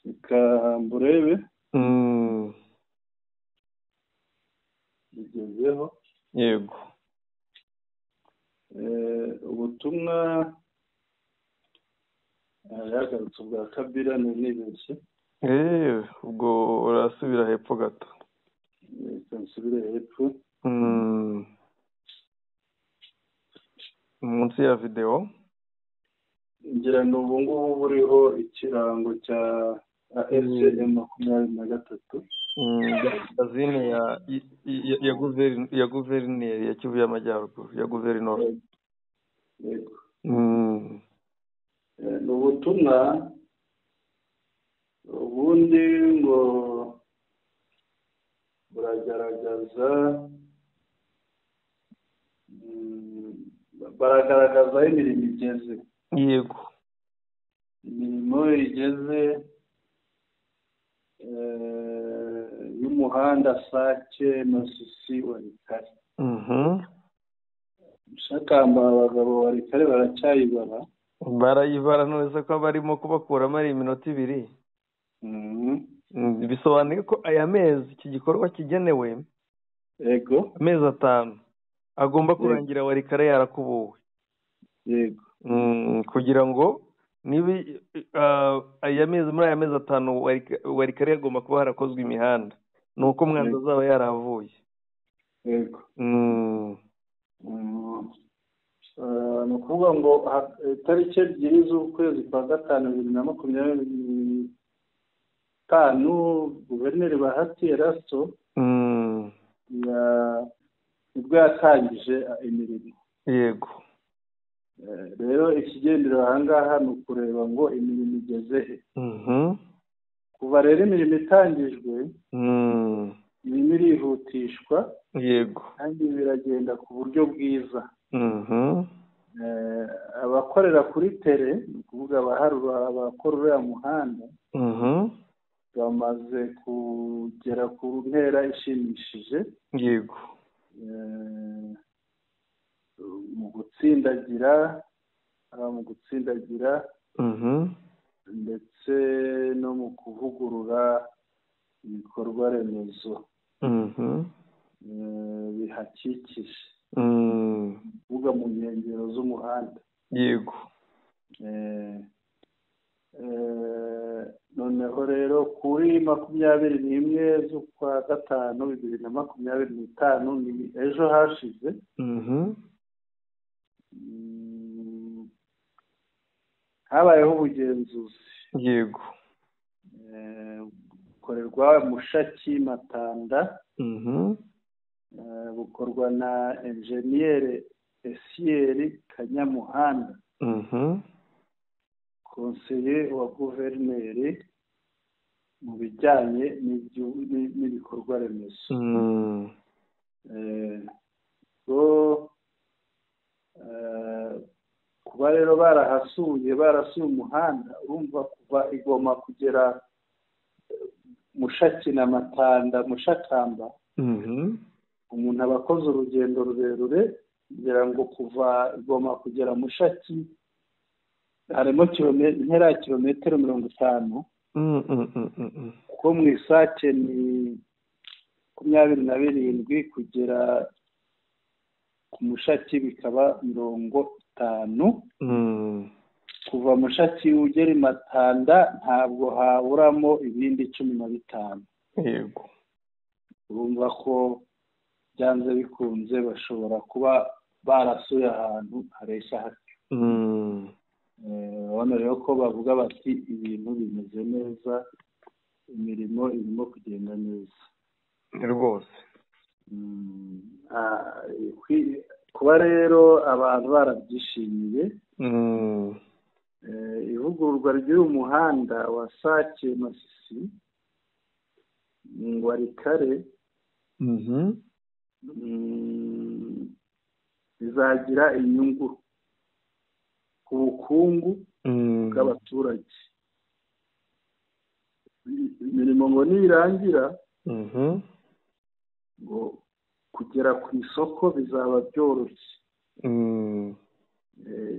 Reka mburebe. Bigezeho. Ubutumwa Yagarutse ubwa Kabila nibeshye. Ubwo urasubira hepfo gato. Nsubire hepfo. Munsi ya video ngira ngo ubu ngubu buriho ikirango cya AFC M23. Magazine ya guverineri ya Kivu y'Amajyaruguru ya guverinoma. Yego. Ni ubutumwa ubundi ngo buragaragaza baragaragaza imirimo igeze. Yego. Imirimo igeze y'umuhanda Sake Masisi Walikale. Mushakamba abagabo Walikale baracyayibara. Barayibara none ko barimo kubakuramo ari iminota 2. Bisobanuye ko aya mezi iki gikorwa kigenewe. Yego. Amezi 5 agomba kurangira Walikale yarakubuwe. Yego. Kugira ngo niba aya mezi muri aya mezi 5 Walikale agomba kuba harakozwe imihanda nuko umwanzi azaba yaravuye. Yego. Ni ukuvuga ngo tariki 2 z'ukwezi kwa 5 2025 guverineri Bahati Erasto nibwo yatangije imirimo. Yego. Rero ikigendera ahangaha ni ukureba ngo imirimo igeze he. Kuva rero imirimo itangijwe irimo irihutishwa. Yego. Kandi biragenda ku buryo bwiza. Abakorera kuri tere, ni ukuvuga abaharura abakora uriya muhanda, bamaze kugera ku ntera ishimishije. Yego. Mu gutsindagira ndetse no mu kuvugurura ibikorwa remezo bihakikije, kuvuga mu nkengero z'umuhanda. Yego. Noneho rero kuri 21 z'ukwa 5 2025 ni ejo hashize. Habayeho ubugenzuzi. Yego. Bukorerwa Mushaki Matanda. Bukorwa na enjeniyeri Esieri Kanyamuhanda, konseye wa guverineri mu bijyanye n'ibikorwa remezo. Kuba rero barahasuye barasuye umuhanda, urumva kuva i Goma kugera Mushaki na Matanda Mushakamba, umuntu aba akoze urugendo rurerure kugira ngo kuva i Goma kugera Mushaki harimo intera ya kilometero 50. Kuko mu Isake ni 27 kugera ku Mushaki bikaba 50. Kuva Mushaki ugera i Matanda ntabwo haburamo ibindi 15. Yego. Urumva ko byanze bikunze bashobora kuba barasuye ahantu hareshya hatyo. Urabona rero ko bavuga bati ibintu bimeze neza, imirimo irimo kugenda neza rwose. Kuba rero abantu barabyishimiye, ivugururwa ry'uyu muhanda wa Sake Masisi Walikale bizagira inyungu ku bukungu bw'abaturage. Imirimo ngo nirangira ngo kugera ku isoko bizaba byoroshye.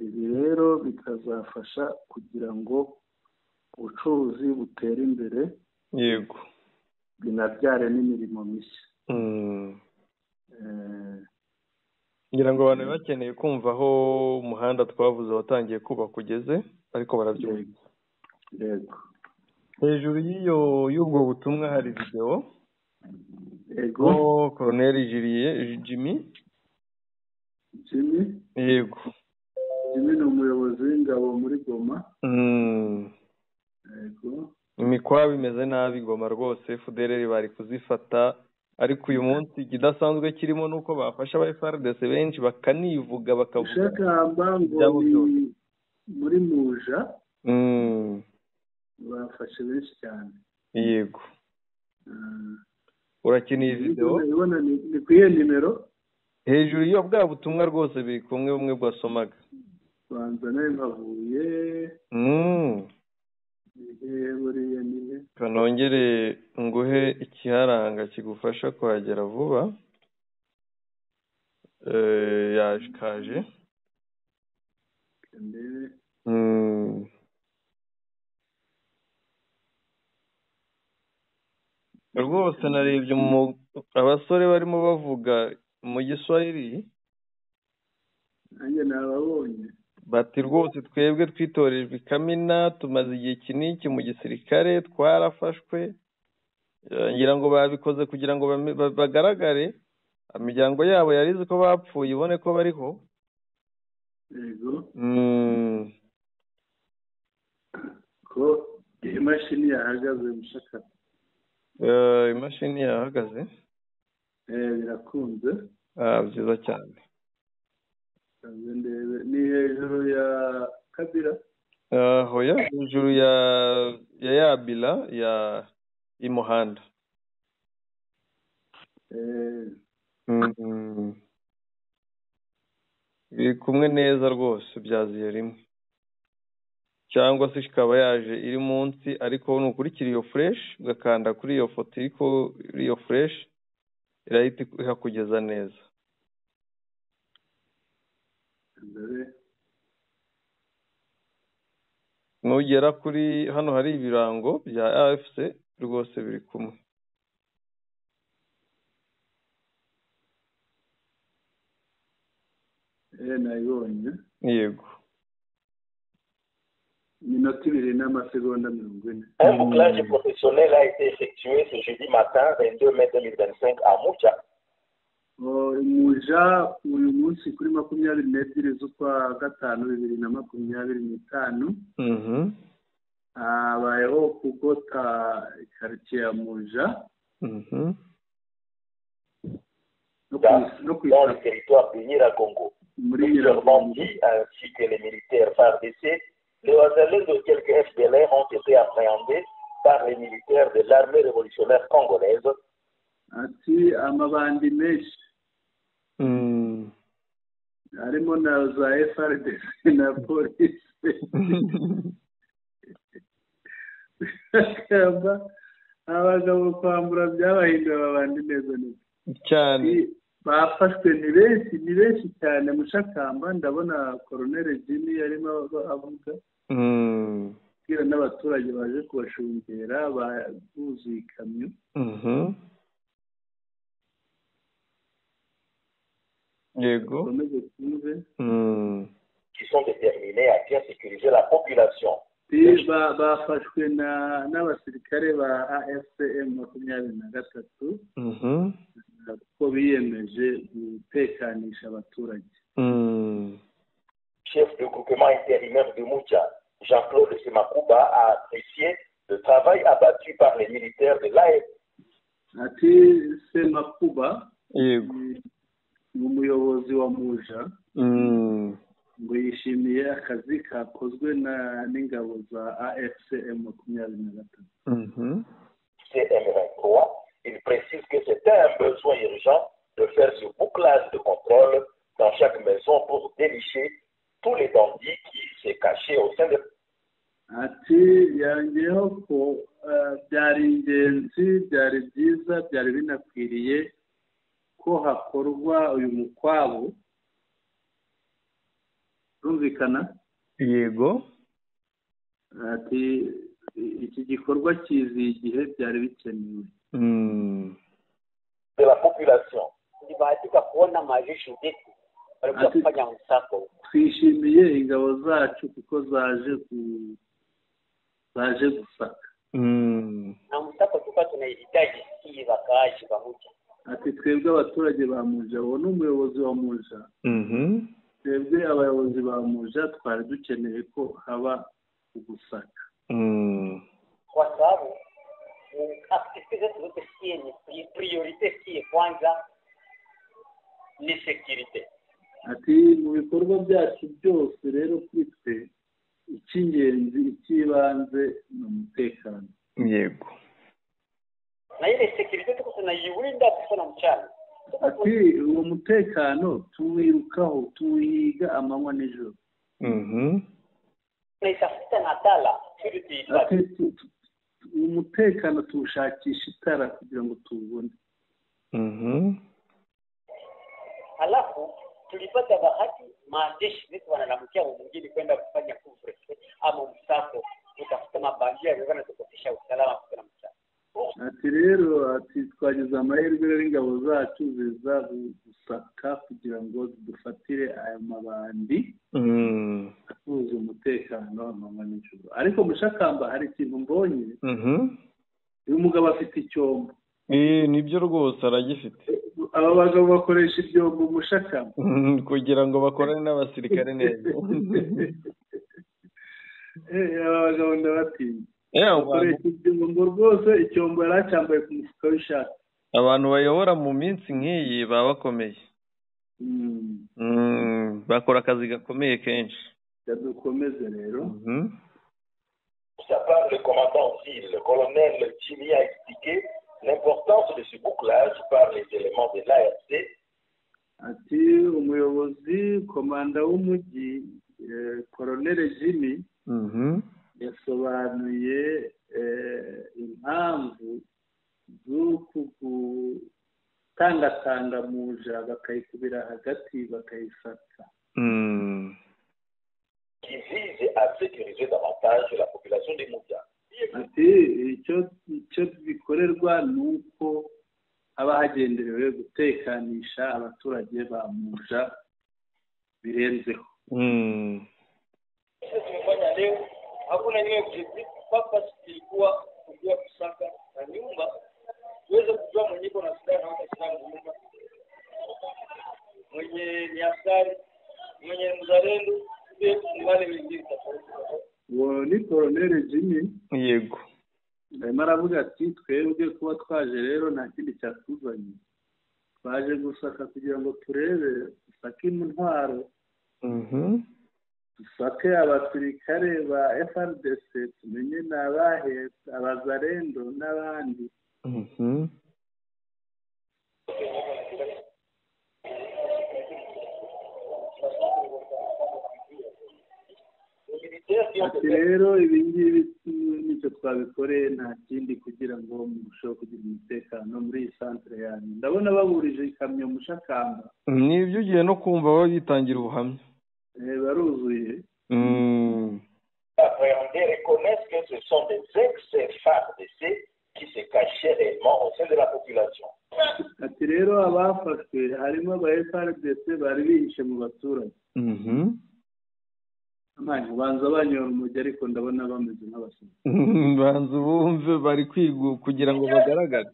Ibi rero bikazafasha kugira ngo ubucuruzi butere imbere. Yego. Binabyare n'imirimo mishya. Ngira ngo abantu bakeneye kumva aho umuhanda twavuze watangiye kubaka ugeze. Ariko barabyumva. Yego. Hejuru y'iyo y'ubwo butumwa hari video. Yego. Colonel Jimmy. Jimmy? Yego. Jimmy ni umuyobozi w'ingabo muri Goma. Yego. Imikwabo imeze nabi Goma rwose, FDLR bari kuzifata, ariko uyu munsi ikidasanzwe kirimo nuko bafasha aba FARDC benshi bakanivuga bakavuga. Shakamba ngo ni muri Muja. Bafashe benshi cyane. Yego. Urakeneye video? Ibona ni kuye nimero? Hejuru iyo bwa butumwa rwose biri kumwe bumwe bwasomaga. Banza nawe bavuye. Buriya nihe? Kanongere nguhe ikiharanga kigufasha kuhagera vuba. Yaje kaje. Rwose narebye abasore barimo bavuga mu Giswahili. Nanjye nababonye. Bati rwose twebwe twitorejwe ikamina, tumaze igihe kiniki mu gisirikare, twarafashwe. Ngira ngo babikoze kugira ngo bagaragare, imiryango yabo yarizi ko bapfuye ibone ko bariho. Yego. Ko imashini yahagaze mushaka. Imashini yahagaze. Birakunze. Byiza cyane. Ni hejuru ya Kabila. Hoya hejuru ya Yabila ya imuhanda. Biri kumwe neza rwose byaziye rimwe. Cyangwa se ikaba yaje iri munsi, ariko nukurikira iyo fresh ugakanda kuri iyo foto iriko iyo fresh irahita ihakugeza neza. Nugera kuri hano hari ibirango bya AFC rwose biri kumwe. Nayibonye. Yego. Minota 2 n'amasegonda 40. Un bouclage professionnel a été effectué ce jeudi matin 22 mai 2025 à Muja. Muja uyu munsi kuri 22 z'ukwa gatanu 2025. Habayeho kugota quartier ya Muja. Dans le territoire de Nyiragongo. Plusieurs bandits ainsi que les militaires FARDC, les Wazalendo de quelques FDLR ont été appréhendés par les militaires de l'armée révolutionnaire congolaise. Ati amabandi menshi harimo na za FARDC na polisi. Abagabo kwambura byabahinduye ababandi neza neza cyane. Bafashwe ni benshi cyane mushakamba. Ndabona Colonel Jimmy yarimo avuga bwira n'abaturage baje kubashungera buzuye ikamyo. Yego. Qui sont déterminés à bien sécuriser la population. Bafashwe n'abasirikare ba AFCM 23 ko biyemeje gutekanisha abaturage. Chef de groupement intérimaire de Muja, Jean-Claude Semakuba a apprécié le travail abattu par les militaires de l'AFC. Ati Semakuba yego ni umuyobozi wa Muja. Ngo yishimiye akazi kakozwe n'ingabo za AFCM 23. CM23, il précise que c'était un besoin urgent de faire ce bouclage de contrôle dans chaque maison pour dénicher tous les bandits qui se cachaient au sein de... Ati yangeyeho ko byari ingenzi, byari byiza, byari binakwiriye ko hakorwa uyu mukwabo. Rumvikana? Yego. Ati iki gikorwa kiziye igihe byari bikenewe. De la population. Nilibahatika kuona majeshi yetu walikuwa kufanya msako. Twishimiye ingabo zacu kuko zaje gusaka. Na msako tulikuwa tunahitaji sisi wakaaji wa Muja. Ati twebwe abaturage ba Muja, uwo ni umuyobozi wa Muja. Twebwe abayobozi ba Muja twari dukeneye ko haba ugusaka. Kwa sababu activité zetu zote sie ni priorité, sie kwanza ni sécurité. Ati mu bikorwa byacu byose rero kuri twe icy'ingenzi icy'ibanze ni umutekano. Yego. Na ile sécurité tuko tunaiwinda sana mchana. Ati uwo mutekano tuwirukaho tuwiga amanywa n'ijoro. Tunaitafuta na tala ili tuipate. Ati umutekano tuwushakisha itara kugira ngo tuwubone. Halafu tulipata bahati majeshi zetu wanalamkia mwingine kwenda kufanya couvre-feu ama msako kutafuta mabandia yalikuwa yanatokosesha usalama kwa mchana. Ati rero ati twagize amahirwe rero ingabo zacu ziza gusaka kugira ngo zidufatire ayo mabandi atuze umutekano amanywa n'ijoro. Ariko Mushakamba hari ikintu mbonye. Uyu mugabo afite icyombo. Nibyo rwose aragifite. Aba bagabo bakoresha ibyombo Mushakamba kugira ngo bakorane n'abasirikare neza. Aba bagabo ndabatinya. Bakoresha ibyombo rwose, icyombo yari acyambaye ku mufuka w'ishati. Abantu bayobora mu minsi nk'iyi baba bakomeye. Bakora akazi gakomeye kenshi. Dukomeze rero. Sa part, le commandant ville, le colonel Jimmy a expliqué l'importance de ce bouclage par les éléments de l'ARC. Ati umuyobozi komanda w'umujyi Colonel Jimmy yasobanuye impamvu z'uku gutangatanga Muja bakayikubira hagati bakayifata. Qui vise à sécuriser davantage la population des Muja. Ati icyo bikorerwa ni uko haba hagenderewe gutekanisha abaturage ba Muja birenzeho. Sisi tumefanya leo hakuna nyingine objective, purpose ilikuwa kujua kusaka na nyumba tuweze kujua mwenye iko na silaha na silaha nyumba, mwenye ni askari, mwenye mzalendo, wale wengine tofauti. Uwo ni Colonel Jimmy. Yego. Arimo aravuga ati twebwe kuba twaje rero nta kindi cyatuzanye, twaje gusaka kugira ngo turebe dusake intwaro, dusake abasirikare ba FARDC, tumenye n'abahe abazarendo n'abandi. Ati rero ibi ngibi nicyo twabikoreye nta kindi kugira ngo murusheho kugira umutekano muri iyi santere yanyu. Ndabona baburije ikamyo Mushakamba. Nibyo ugiye no kumva baba bitangira ubuhamya. Baruzuye. Appréhendés reconnaissent que ce sont des ex-FARDC qui se cachaient réellement au sein de la population. Ati rero abafashwe harimo aba FARDC bari bihishe mu baturage. Banza banyora umujyi ariko ndabona bameze nk'abasore. Banza bumve bari kwiga kugira ngo bagaragare.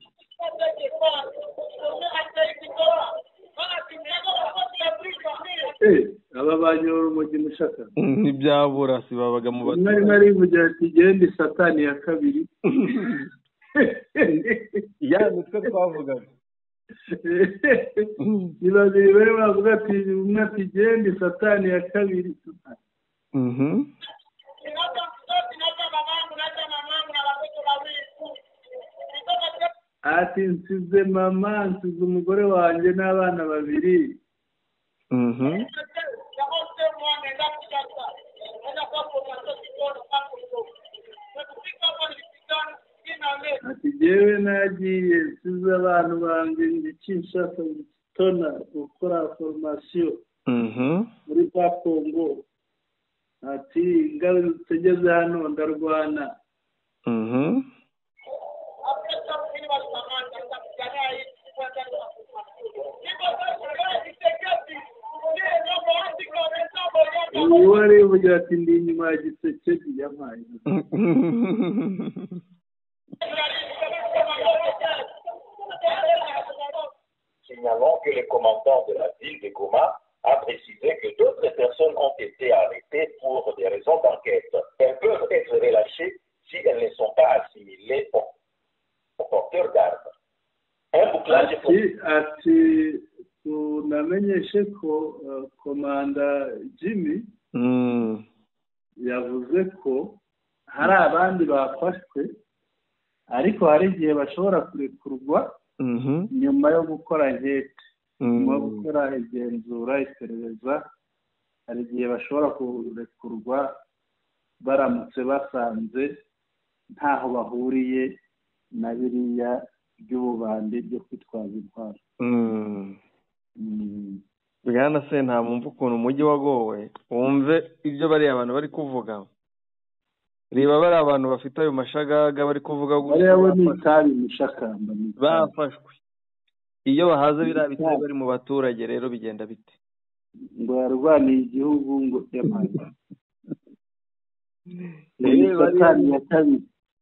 Aba banyora umujyi Mushaka. Ntibyabura si babaga mu baturage. Umwe arimo arivugira ati genda satani ya kabiri. Ya mitwe twavugaga. Ni babiri bari bavuga ati umwe ati genda satani ya kabiri. Ati nsize mama, nsize umugore wanjye n'abana babiri. Ati jyewe nagiye nsize abantu banjye Kinshasa tona gukora formation muri Kongo. Ati ngarutse ngeze hano ndarwana. Uyu arivugira ati ndi inyuma ya Gisekedi yampaye. Signalons que le commandant de la ville de Goma a précisé que d'autres personnes ont été arrêtées pour des raisons d'enquête. Elles peuvent être relâchées si elles ne sont pas assimilées aux porteurs d'armes. Un bouclage... Ati tunamenyeshe ko komanda Jimmy yavuze ko hari abandi bafashwe ariko hari igihe bashobora kurekurwa nyuma yo gukora inkete, nyuma yo gukora igenzura iperereza, hari igihe bashobora kurekurwa baramutse basanze ntaho bahuriye na biriya by'ububandi byo kwitwaza intwaro. Bwana Sentama, wumva ukuntu umujyi wagowe, wumve ibyo bariya abantu bari kuvuga. Reba bari abantu bafite ayo mashagaga bari kuvuga bafashwe. Iyo bahaze biriya bitari bari mu baturage rero bigenda bite? Ngo yarwaniye igihugu ngo yamaye.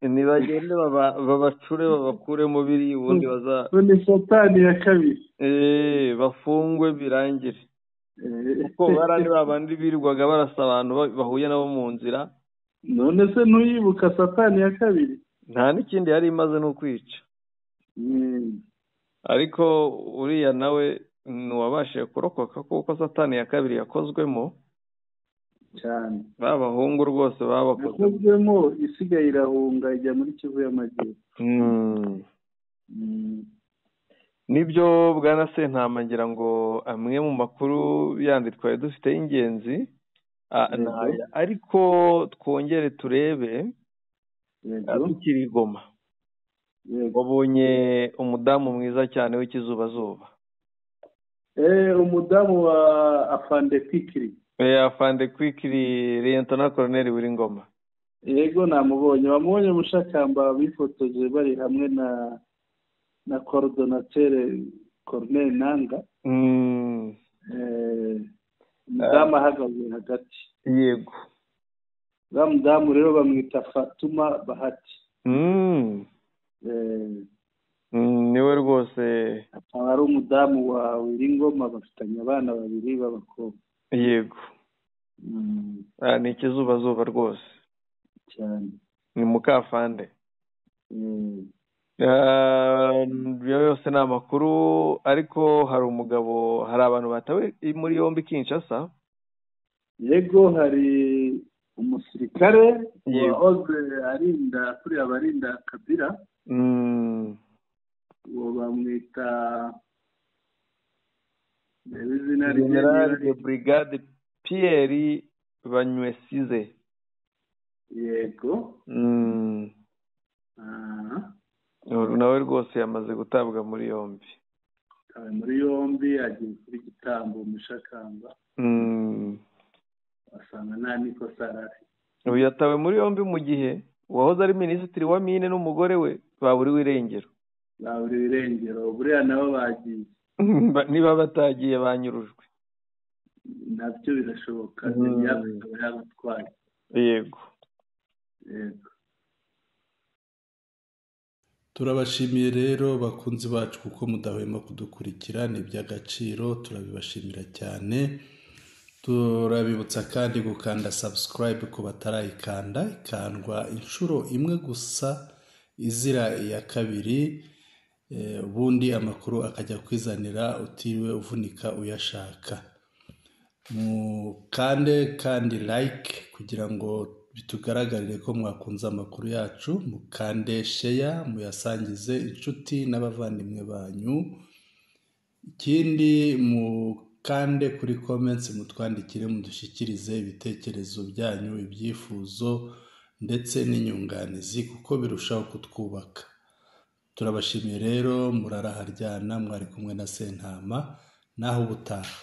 Nibagende babacure babakuremo biri ubundi baza ni satani ya kabiri bafungwe birangire. Kuko barani babandi birirwaga barasa abantu bahuye nabo mu nzira. None se ntuyibuka satani ya kabiri? Nta n'ikindi yari imaze no kwica. Ariko uriya nawe ntiwabashije kurokoka kuko satani ya kabiri yakozwemo cyane. Babahungu rwose babakozwemo yakozwemo, isigaye irahunga ijya muri Kivu y'Amajyepfo. Nibyo Bwana Sentama, ngira ngo amwe mu makuru yandi twari dufite y'ingenzi ariko twongere turebe tukiri Goma. Wabonye umudamu mwiza cyane w'ikizubazuba. Umudamu wa Afande Kwikiri. Afande Kwikiri, Lieutenant Colonel Wiringoma. Yego namubonye, bamubonye mushakamba bifotoje bari hamwe na coordinateur Colonel Nanga. Umudamu ahagaze hagati. Yego. Uriya mudamu rero bamwita Fatuma Bahati. Niwe rwose akaba ari umudamu wa Wiringoma, bafitanye abana babiri b'abakobwa. Yego. Ni ikizubazuba rwose cyane. Ni mukafande. Yose ni amakuru, ariko hari umugabo, hari abantu batawe muri yombi Kinshasa. Yego, hari umusirikare wahoze arinda kuri abarinda Kabila. Uwo bamwita General de Brigade Pierre Banywesize. Yego. Nawe rwose yamaze gutabwa muri yombi. Muri yombi agiye kuri gitambo mushakamba. Asanga nta nikosa arafite. Uyu yatawe muri yombi mu gihe uwahoze ari minisitiri wa mine n'umugore we baburiwe irengero. Baburiwe irengero, buriya nabo bagiye. Niba batagiye banyurujwe. Nabyo birashoboka, yakaba yabatwaye. Yego. Yego. Turabashimiye rero bakunzi bacu kuko mudahwema kudukurikira, ni iby'agaciro, turabibashimira cyane. Turabibutsa kandi gukanda subscribe ku batarayikanda, ikandwa inshuro imwe gusa izira iya kabiri, ubundi amakuru akajya kwizanira utiriwe uvunika uyashaka. Mukande kandi like kugira ngo bitugaragarire ko mwakunze amakuru yacu, mukande share muyasangize inshuti n'abavandimwe banyu. Ikindi mukande kuri comments mutwandikire, mudushyikirize ibitekerezo byanyu, ibyifuzo ndetse n'inyunganizi kuko birushaho kutwubaka. Turabashimiye rero, muraraharyana, mwari kumwe na Sentama, naho ubutaha.